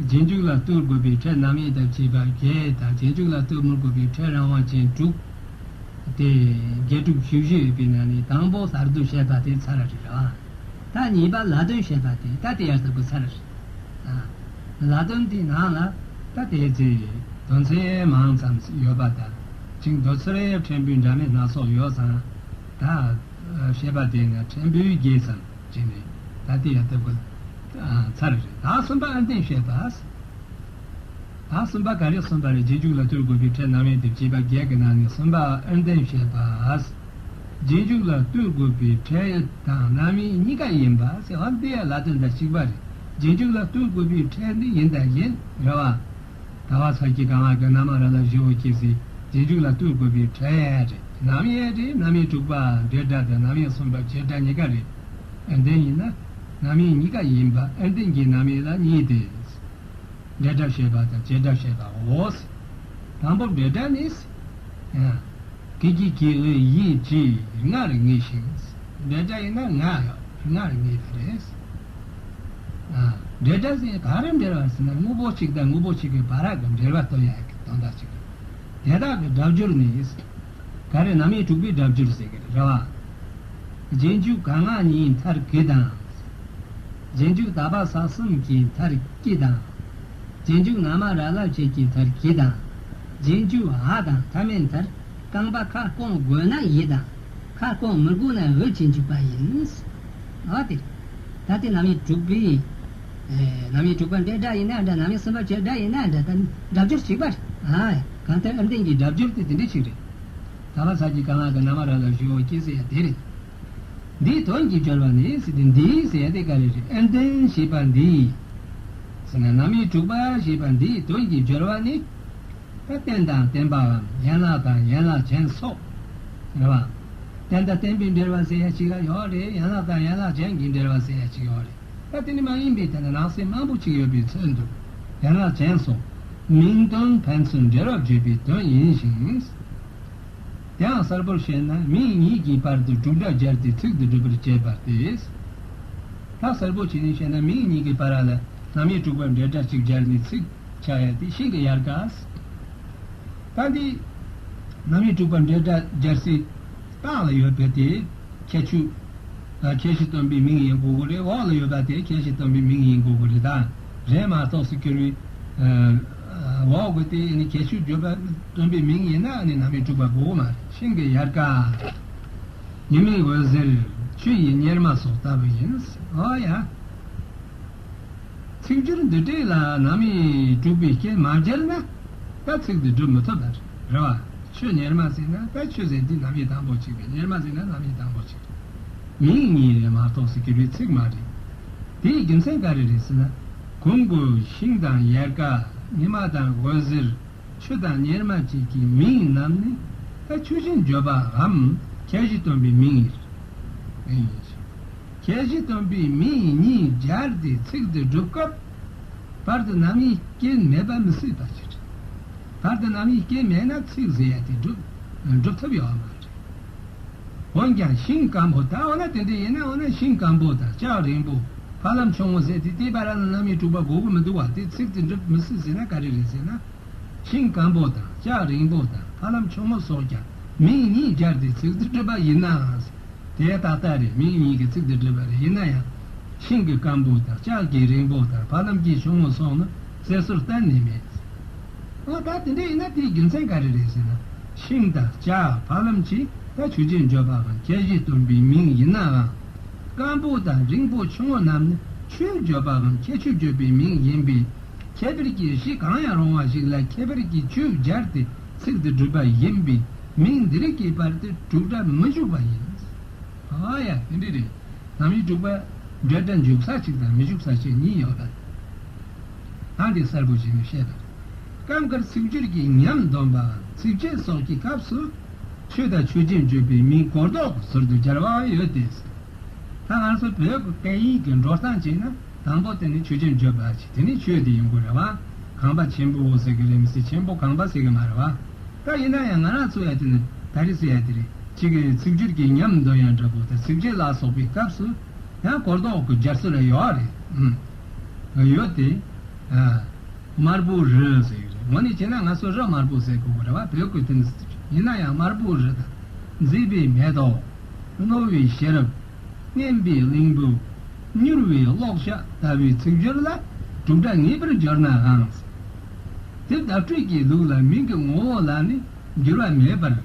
རྗེས་འཇུག་ལ་ལྟོས་དགོས་པའི་ཕྲད་རྣམ་དབྱེ་དང་བཅས་པ་བརྒྱད་དང་། རྗེས་འཇུག་ལ་ལྟོས་མི་དགོས་པའི་ཕྲད་རང་དབང་ཅན་དྲུག་དེ་བརྒྱད་དྲུག་བཞི་བཞི་ཡོད་པའི་ནང་ནས་དང་པོ་ལྷག་བསྡུས་བཤད་པ་དེ་ཚར་རེད་ར། ད་གཉིས་པ་ལ་དོན་བཤད་པ་དེ་ད་དེ་ཡར་ཐབས་དགོས་ཚར་རེད། ལ་དོན་དེའི་ནང་ལ་ད་དེ་ཚེ་དོན་ཚན་མང་ཙམ་ཡོད་པ་དང་། ཅིང་མདོ་ཚུལ་ཕྲན་བུའི་འདྲ་མིན་སྣ་ཚོགས་ཡོད་ཙང་། ད་བཤད་པ་དེ་ནི་ཕྲན་བུའི་བརྒྱད་ཙམ་བྱས་ནས་ད་དེ་ཡང་ལྟ་བུ་ཚར་རེད། ད་གསུམ་པ་ཨར་འདོན་བཤད་པ། ད་གསུམ་པ་ག་རེ་གསུམ་པ་རེད། རྗེས་འཇུག་ལ་ལྟོས་དགོས་པའི་ཕྲད་རྣམ་དབྱེ་དང་བཅས་པ་བརྒྱད་ཀྱི་ནང་ནས་གསུམ་པ་ཨར་འདོན་བཤད་པ། རྗེས་འཇུག་ལ་ལྟོས་དགོས་པའི་ཕྲད་དང་རྣམ་དབྱེ་གཉིས་ཀ་ཡིན་པ་ཟེར་བ་འདི་ཡང་ལ་དོན་དང་གཅིག་པ་རེད། རྗེས་འཇུག་ལ་ལྟོས་དགོས་པའི་ཕྲད་འདི་ཡིན་དང་ཡིན་རེད་བ། ད་བ་ས་ཀྱི་ག་ང་གི་ན་མ་ར་ལ་བཞི་བོ་སྐྱེ་སྲིད་རྗེས་འཇུག་ལ་ལྟོས་དགོས་པའི་ཕྲད་རེད། རྣམ་དབྱེ་རེད། རྣམ་དབྱེ་དྲུག་པ་འབྲེལ་སྒྲ་དང་རྣམ་དབྱེ་གསུམ་པ་བྱེད་སྒྲ་གཉིས་ཀ་རེད། ཨར་འདོན་ཡིན་ན་རྣམ་དབྱེ་གཉིས་ཀ་ཡིན་པ། ཨར་འདོན་གྱི་རྣམ་དབྱེ་ལ་གཉིས་ཏེ། འབྲེལ་སྒྲ་བཤད་པ་དང་བྱེད་སྒྲ་བཤད་པའོ། དང་པོ་འབྲེལ་སྒྲ་ནི། ཀྱི་གི་གི་འི་ཡི་གྱི་ངར་ངེས་ཤིང་། འབྲེལ་སྒྲ་ཡིན་ན་ང་ཡང་ངར་ངེས་པ་རེད། ཨ། འབྲེལ་སྒྲ་ཟེར་ག་རེ་འབྲེལ་བ་ཟེར་ན་དངོས་པོ་གཅིག་དང་དངོས་པོ་གཅིག་གི་བར་གྱི་འབྲེལ་བ་སྟོན་ཡག་གི་དོན་དག་ཅིག་རེད། དེ་དག་གི་སྒྲ་སྦྱོར་ནི། ག་རེ་རྣམ་དབྱེ་དྲུག་པའི་སྒྲ་སྦྱོར་ཟེར་གི་རེད་བ། རྗེས་འཇུག་ག་ང་གཉིས་མཐར་གྱི་དང་། རྗེས་འཇུག་ད་བ་ས་གསུམ་གྱི་མཐར་ཀྱི་དང་། རྗེས་འཇུག་ན་མ་ར་ལ་བཅས་ཀྱི་མཐར་གྱི་དང་། རྗེས་འཇུག་འ་དང་མཐའ་མེད་མཐར་རྐང་པ་ཁ་སྐོང་དགོས་ན་ཡི་དང་། ཁ་སྐོང་མི་དགོས་ན་འི་བྱས་འཇུག་པ་ཡིན། འོ་དེ། ད་དེ་རྣམ་དབྱེ་དྲུག་པའི། རྣམ་དབྱེ་དྲུག་པ་འབྲེལ་སྒྲ་ཡིན་ན་འདྲ། རྣམ་དབྱེ་གསུམ་པ་བྱེད་སྒྲ་ཡིན་ན་འདྲ། ད་སྒྲ་སྦྱོར་གཅིག་པ་རེད། ཨ། གང་ལྟར་ཨར་འདོན་གྱི་སྒྲ་སྦྱོར་དེ་དེ་འདྲ་ཞིག་རེད། ད་བ་ས་ཀྱི་ག་ང་གི་ན་མ་ར་ལ་བཞི་བོ་སྐྱེ་ཟེར་ཡ་དེ་རེད། འདིའི་དོན་གྱི་སྦྱོར་བ་ནི་ཟེར་ཏེ། འདིའི་ཟེར་ཡ་དེ་ག་རེ་རེད། ཨར་འདོན་ཞེས་པ་འདིའི་ཟེར་ན་རྣམ་དབྱེ་དྲུག་པ་ཞེས་པ་འདིའི་དོན་གྱི་སྦྱོར་བ་ནི། ད་རྟེན་དང་བརྟེན་པའམ་ཡན་ལག་དང་ཡན་ལག་ཅན་སོགས་རེད་བ། རྟེན་དང་བརྟེན་པའི་འབྲེལ་བ་ཟེར་ཡ་ཅིག་ཡོད་རེད། ཡན་ལག་དང་ཡན་ལག་ཅན་གྱི་འབྲེལ་བ་ཟེར་ཡ་ཅིག་ཡོད་རེད། ད་དེ་ནི་མ་ཡིན་པའི་དེ་ན་ནང་གསེས་མང་པོ་ཅིག་ཡོད་པའི་ཚོད་འདུག་ཡན་ལག་ཅན་སོགས་མིང་དོན་ཕན་ཚུན་འབྲེལ་བར་བརྗོད་པའི་དོན་ཡིན་ཞིང་། དེའང་གསལ་པོར་བཤད་ན་མིང་གཉིས་ཀྱི་བར་དུ་དྲུག་སྒྲ་སྦྱར་ཏེ་ཚིག་ཏུ་སྒྲུབ་པར་བྱེད་པ་སྟེ། ད་གསལ་པོ་བྱས་ནས་བཤད་ན་མིང་གཉིས་ཀྱི་བར་ལ་རྣམ་དབྱེ་དྲུག་པ་འབྲེལ་སྒྲ་གཅིག་སྦྱར་ནས་ཚིག་ཆགས་ཡ་དེ་ཤིང་གི་ཡལ་ག། ད་འདི་རྣམ་དབྱེ་དྲུག་པ་འབྲེལ་སྒྲ་སྦྱར་སའི་རྟགས་ལ་ཡོད་པ་དེ་ཁྱད་ཆོས་ཨ་ཁྱད་གཞི་སྟོན་པའི་མིང་ཡིན་དགོས་ཀྱི་རེད། འོག་ལ་ཡོད་པ་དེ་ཁྱད་གཞི་སྟོན་པའི་མིང་ཡིན་དགོས་ཀྱི་རེད། ད་རེད་མ་གཏོགས་སུ་གྱུར་པའི་ཨ་འོག་གི་དེ་ནི་ཁྱད་ཆོས་བརྗོད་པ་སྟོན་པའི་མིང་ཡིན་ན་ནི་རྣམ་དབྱེ་དྲུག་པ་དགོས་ཀྱི་མ་རེད། ཤིང་གི་ཡལ་ག། ཉི་མའི་འོད་ཟེར་ཆུ་ཡི་གཉེར་མ་སོགས་ལྟ་བུ་ཡིན། འོ་ཡ། ཚིག་སྦྱོར་འདི་འདྲས་ལ་རྣམ་དབྱེ་དྲུག་པའི་རྐྱེན་མ་སྦྱར་ན་ད་ཚིག་འདི་སྒྲུབ་མི་ཐུབ་པ་རེད་བ། ཆུ་གཉེར་མ་ཟེར་ན་ད་ཆུ་ཟེར་འདི་རྣམ་དབྱེ་དང་པོ་གཅིག་རེད། གཉེར་མ་ཟེར་ན་རྣམ་དབྱེ་དང་པོ་གཅིག་རེད། མིང་གཉིས་རེད་མ་གཏོགས་ཟེར་གྱི་རེད་ཚིག་མ་རེད། དེའི་རྒྱུ་མཚན་ག་རེ་རེད་ཟེར་ན། གོང་གི་ཤིང་དང་ཡལ་ག། ཉི་མ་དང་འོད་ཟེར། ཆུ་དང་གཉེར་མ་བཅས་ཀྱི་མིང་རྣམས་ནི་ད་ཆོས་ཅན་བརྗོད་པའམ་ཁྱད་གཞི་སྟོན་པའི་མིང་ཡིན། ཁྱད་གཞི་སྟོན་པའི་མིང་གཉིས་སྦྱར་ཏེ་ཚིག་དེ་སྒྲུབ་སྐབས། བར་དུ་རྣམ་དབྱེ་སྐྱེ་མེད་པ་མི་སྲིད་པ་ཞིག་རེད། བར་དུ་རྣམ་དབྱེ་སྐྱེ་མེད་ན་ཚིག་ཟེར་ཡ་དེ་སྒྲུབ་སྒྲུབ་ཐུབ་ཡོད་མ་རེད། འོན་ཀྱང་ཤིང་སྐམ་པོ་ད་འོ་ན་དེ་འདྲ་ཡིན་ན་འོ་ན་ཤིང་སྐམ་པོ་དང་ལྕགས་རིང་པོ། ཕ་ལམ་ཆུང་ངུ་ཟེར་དེ་དེའི་བར་ལ་རྣམ་དབྱེ་དྲུག་པ་དགོས་ཀྱི་མི་འདུག་བ། དེ་ཚིག་དེ་སྒྲུབ་མི་སྲིད་ཟེར་ན་ག་རེ་རེད་ཟེར་ན། ཤིང་སྐམ་པོ་དང་ལྕགས་རིང་པོ་དང་ཕ་ལམ་ཆུང་ངུ་སོགས་ཀྱང་མིང་གཉིས་སྦྱར་ཏེ་ཚིག་དེ་སྒྲུབ་པ་ཡིན་ནའང་། དེ་ཏག་ཏག་རེད། མིང་གཉིས་ཀྱི་ཚིག་དེ་སྒྲུབ་པ་རེད། ཡིན་ན་ཡང་། ཤིང་གི་སྐམ་པོ་དང་ལྕགས་ཀྱི་རིང་པོ་དང་ཕ་ལམ་གྱི་ཆུང་ངུ་སོགས་ནི་གསལ་སོར་གཏན་ནས་མེད། འོ་ད་དེ་འདྲ་ཡིན་ན་དེའི་རྒྱུ་མཚན་ག་རེ་རེད་ཟེར་ན། ཤིང་དང་ལྕགས་ཕ་ལམ་གྱི་ད་ཆོས་ཅན་བརྗོད་པའམ་ཁྱད་གཞི་སྟོན་པའི་མིང་ཡིན་ནའང་། སྐམ་པོ་དང་རིང་པོ་ཆུང་ངུ་རྣམས་ནི་ཆོས་བརྗོད་པའམ་ཁྱད་ཆོས་བརྗོད་པའི་མིང་ཡིན་པས། ཁྱད་པར་གྱི་གཞི་གང་ཡང་རུང་བ་ཞིག་ལ་ཁྱད་པར་གྱི་ཆོས་སྦྱར་ཏེ་ཚིག་དེ་སྒྲུབ་པ་ཡིན་པས་མིང་འདི་རིགས་ཀྱི་བར་དུ་དྲུག་སྒྲ་མི་འཇུག་པ་ཡིན། ཨ་ཡ་དེ་འདྲ་རེད། རྣམ་དབྱེ་དྲུག་པ་འབྲེལ་སྒྲ་འཇུག་ས་གཅིག་དང་མི་འཇུག་ས་གཅིག་གཉིས་ཡོད་པ། ཨ་འདི་གསལ་པོ་བྱས་ནས་བཤད་པ་རེད། སྐབས་འགར་ཚིག་སྦྱོར་གྱི་ཉམས་འདོན་པའམ་ཚིགས་བཅད་སོགས་ཀྱི་སྐབས་སུ་ཆོས་དང་ཆོས་ཅན་བརྗོད་པའི་མིང་གོ་ལྡོག་གི་ཟུར་དུ་སྦྱར་བའང་ཡོད་དེ། ད་ང་ཚོ་བོད་ཀྱི་སྐད་ཡིག་གི་འགྲོ་སྟངས་བྱས་ན། དང་པོ་དེ་ནི་ཆོས་ཅན་བརྗོད་པ་ཅིག་དེ་ནི་ཆོས་དེ་ཡིན་དགོས་རེད་བ། ཁང་པ་ཆེན་པོ་ཟེར་གི་རེད་མི་སྲིད། ཆེན་པོ་ཁང་པ་ཟེར་གི་མ་རེད་བ། ད་ཡིན་ན་ཡང་ང་རང་ཚོ་ཡ་དེ་ནི་ད་རེས་ཟེར་ཡ་དེ་རེད། གཅིག་གི་ཚིག་སྦྱོར་གྱི་ཉམས་འདོན་ཡ་འདྲ་པོ་དང་ཚིགས་བཅད་ལ་སོགས་པའི་སྐབས་སུ་ཡང་གོ་ལྡོག་གི་སྦྱར་སྲོལ་ཡོད་རེད། ཨུམ། ཡོད་དེ། ཨ། དམར་པོ་རི་ཟེར་གི་རེད། འོ་ནི་བྱས་ན་ང་ཚོ་རི་དམར་པོ་ཟེར་དགོས་གི་རེད་བ། བོད་ཀྱི་དེ་ནི་ཡིན་ན་ཡང་དམར་པོ་རི་དང་། མཛེས་པའི་མེ་ཏོག་རྣོ་བའི་ཤེས་རབ། སྙན་པའི་གླིང་བུ། མྱུར་བའི་གློག་ཞགས་ལྟ་བུའི་ཚིག་སྦྱོར་ལ་དྲུག་སྒྲ་ངེས་པར་སྦྱོར་ནའང་། དེ་བརྡ་སྤྲོད་ཀྱི་ལུགས་ལ་མིང་གི་ངོ་བོ་ལ་ནི་འགྱུར་བ་མེད་པར།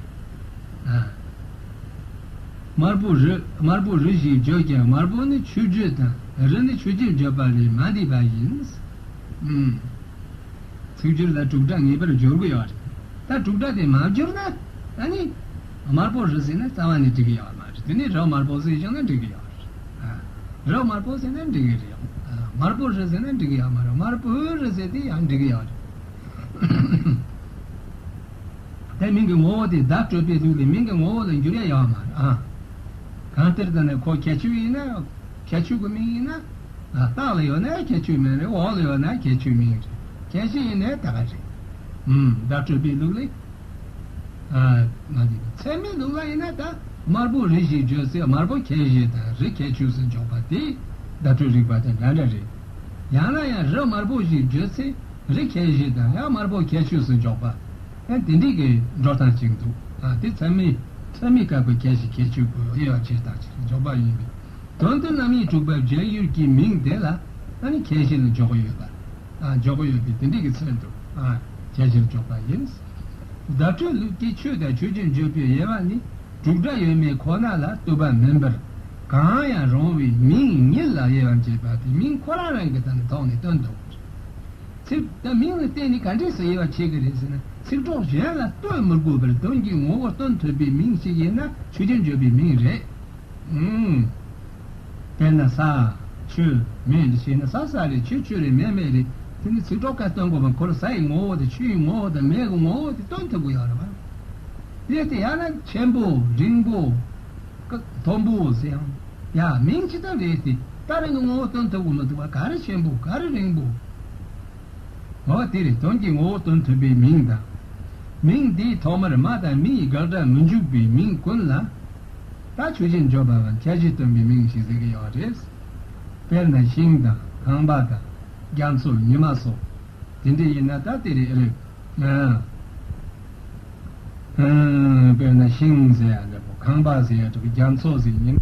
ཨ། དམར་པོ་རི། དམར་པོ་རི་ཞེས་བརྗོད་ཀྱང་དམར་པོ་ནི་ཆོས་བརྗོད་དང་རི་ནི་ཆོས་ཅན་བརྗོད་པ་ལས་མ་འདས་པ་ཡིན། ཨུམ། ཚིག་སྦྱོར་ལ་དྲུག་སྒྲ་ངེས་པར་སྦྱོར་གྱི་ཡོད་རེད། ད་དྲུག་སྒྲ་དེ་མ་སྦྱོར་ན་ཨ་ནི། དམར་པོ་རི་ཟེར་ན་རྩ་བ་ནས་འགྲིག་གི་ཡོད་མ་རེད། དེ་ནས་རི་དམར་པོ་ཟེར་བྱུང་ན་འགྲིག་གི་ཡོད་རེད། ཨ། རི་དམར་པོ་ཟེར་ན་འགྲིག་གི་རེད། ཨ། དམར་པོ་རི་ཟེར་ན་འགྲིག་གི་ཡོད་མ་རེད། དམར་པོའི་རི་ཟེར་དེ་ཡང་འགྲིག་གི་ཡོད་རེད། དེ་མིང་གི་ངོ་བོ་དེ་བརྡ་སྤྲོད་པའི་ལུགས་ལས་མིང་གི་ངོ་བོ་ལ་འགྱུར་ཡ་ཡོད་མ་རེད། ཨ། གང་ལྟར་ད་ནི་ཁོ་ཁྱད་ཆོས་ཡིན་ན། ཁྱད་ཆོས་ཀྱི་མིང་ཡིན་ན། ཨ། ལྟག་ལ་ཡོད་ན་ཁྱད་ཆོས་མིང་རེད། འོག་ལ་ཡོད་ན་ཁྱད་ཆོས་མིང་རེད། ཁྱད་གཞི་ཡིན་ནའི་ད་ག་རེད། ཨུམ། བརྡ་སྤྲོད་པའི་ལུགས་ལས། ཨ། མ་འདི་ཚད་མའི་ལུགས་ལ་ཡིན་ན་ད་དམར་པོ་རི་ཞེས་བརྗོད་ཚེ་དམར་པོ་ཁྱད་གཞི་དང་རི་ཁྱད་ཆོས་སུ་འཇོག་པ་དེ་བརྡ་སྤྲོད་རིག་པ་དང་འདྲ་འདྲ་རེད། ཡང་ན་ཡང་རི་དམར་པོ་ཞེས་བརྗོད་ཚེ་རི་ཁྱད་གཞི་དང་ཡང་དམར་པོ་ཁྱད་ཆོས་སུ་འཇོག་པ། ཡང་དེ་འདྲའི་གི་འགྲོ་སྟངས་ཅིག་འདུག་ཨ། དེ་ཚད་མའི་ཚད་མའི་སྐབས་ཀྱི་ཁྱད་གཞི་ཁྱད་ཆོས་ཀྱི་དབྱེ་བ་ཕྱེ་སྟངས་ཅིག་འཇོག་པ་ཡིན་པས། དོན་དུ་རྣམ་དབྱེ་དྲུག་པའི་སྦྱོར་ཡུལ་གྱི་མིང་དེ་ལ་ཨ་ནི་ཁྱད་གཞི་ལ་འཇོག་གི་ཡོད་པ། ཨ། འཇོག་གི་ཡོད་པས་དེ་འདྲའི་གི་ཚུལ་དུ། ཨ། ཁྱད་གཞིར་འཇོག་པ་ཡིན། བརྡ་སྤྲོད་ལུགས་ཀྱི་ཆོས་དང་ཆོས་ཅན་བརྗོད་པའི་དབྱེ་བ་ནི་དྲུག་སྒྲ་ཡོད་མེད་ཁོ་ན་ལ་ལྟོས་པ་མིན་པར། གང་ཡང་རུང་བའི་མིང་ཉིད་ལ་དབྱེ་བ་འབྱེད་པ་དེ་མིང་ཁོ་རང་རང་གི་ཐོག་ནས་སྟོན་ཐུབ། ཚིག་ད་མིང་ལ་བརྟེན་ནས་ག་འདྲས་སུ་དབྱེ་བ་ཕྱེ་གི་རེད་ཟེར་ན། ཚིག་གྲོགས་གཞན་ལ་ལྟོས་མི་དགོས་པར་དོན་གྱི་ངོ་བོ་སྟོན་ཐུབ་པའི་མིང་ཞིག་ཡིན་ན་ཆོས་ཅན་བརྗོད་པའི་མིང་རེད། ཨུམ། དཔེར་ན་ས། ཆུ། མེ་འདི་བྱས་ན་ས་ས་རེད། ཆུ་ཆུ་རེད། མེ་མེ་རེད། དེ་ནི་ཚིག་གྲོགས་ཀ་སྟོན་དགོས་པ་ཁོ་རང་སའི་ངོ་བོ་དང་ཆུའི་ངོ་བོ་དང་མེའི་ངོ་བོ་དེ་སྟོན་ཐུབ་ཀྱི་ཡོད་རེད་བ། དེ་དེ་ཡང་ན་ཆེན་པོ་རིང་པོ། ཀ་མཐོན་པོ་ཟེར་ཡང་། ཡ་མིང་ཅི་ལྟར་རེད་དེ་ད་རང་གི་ངོ་བོ་སྟོན་ཐུབ་ཀྱི་མི་འདུག་བ། ག་རེ་ཆེན་པོ་ག་རེ་རིང་པོ། འོ་དེ་རེད། དོན་གྱི་ངོ་བོ་སྟོན་ཐུབ་པའི་མིང་དང་། མིང་འདིའི་ཐོག་མར་མ་དང་མི་ཡི་དགག་སྒྲ་མི་འཇུག་པའི་མིང་ཀུན་ལ། ད་ཆོས་ཅན་བརྗོད་པའམ་ཁྱད་གཞི་སྟོན་པའི་མིང་ཞེས་ཟེར་གྱི་ཡོད་རེད། དཔེར་ན་ཤིང་དང་ཁང་པ་དང་རྒྱ་མཚོ་ཉི་མ་སོགས་དེ་འདྲ་ཡིན་ན་ད་དེ་རེད་རེད། ཨ། ཨ། དཔེར་ན་ཤིང་ཟེར་ཡ་འདྲ་པོ། ཁང་པ་ཟེར་ཡ་འདྲ་པོ། རྒྱ་མཚོ་ཟེར་ཉི་མ།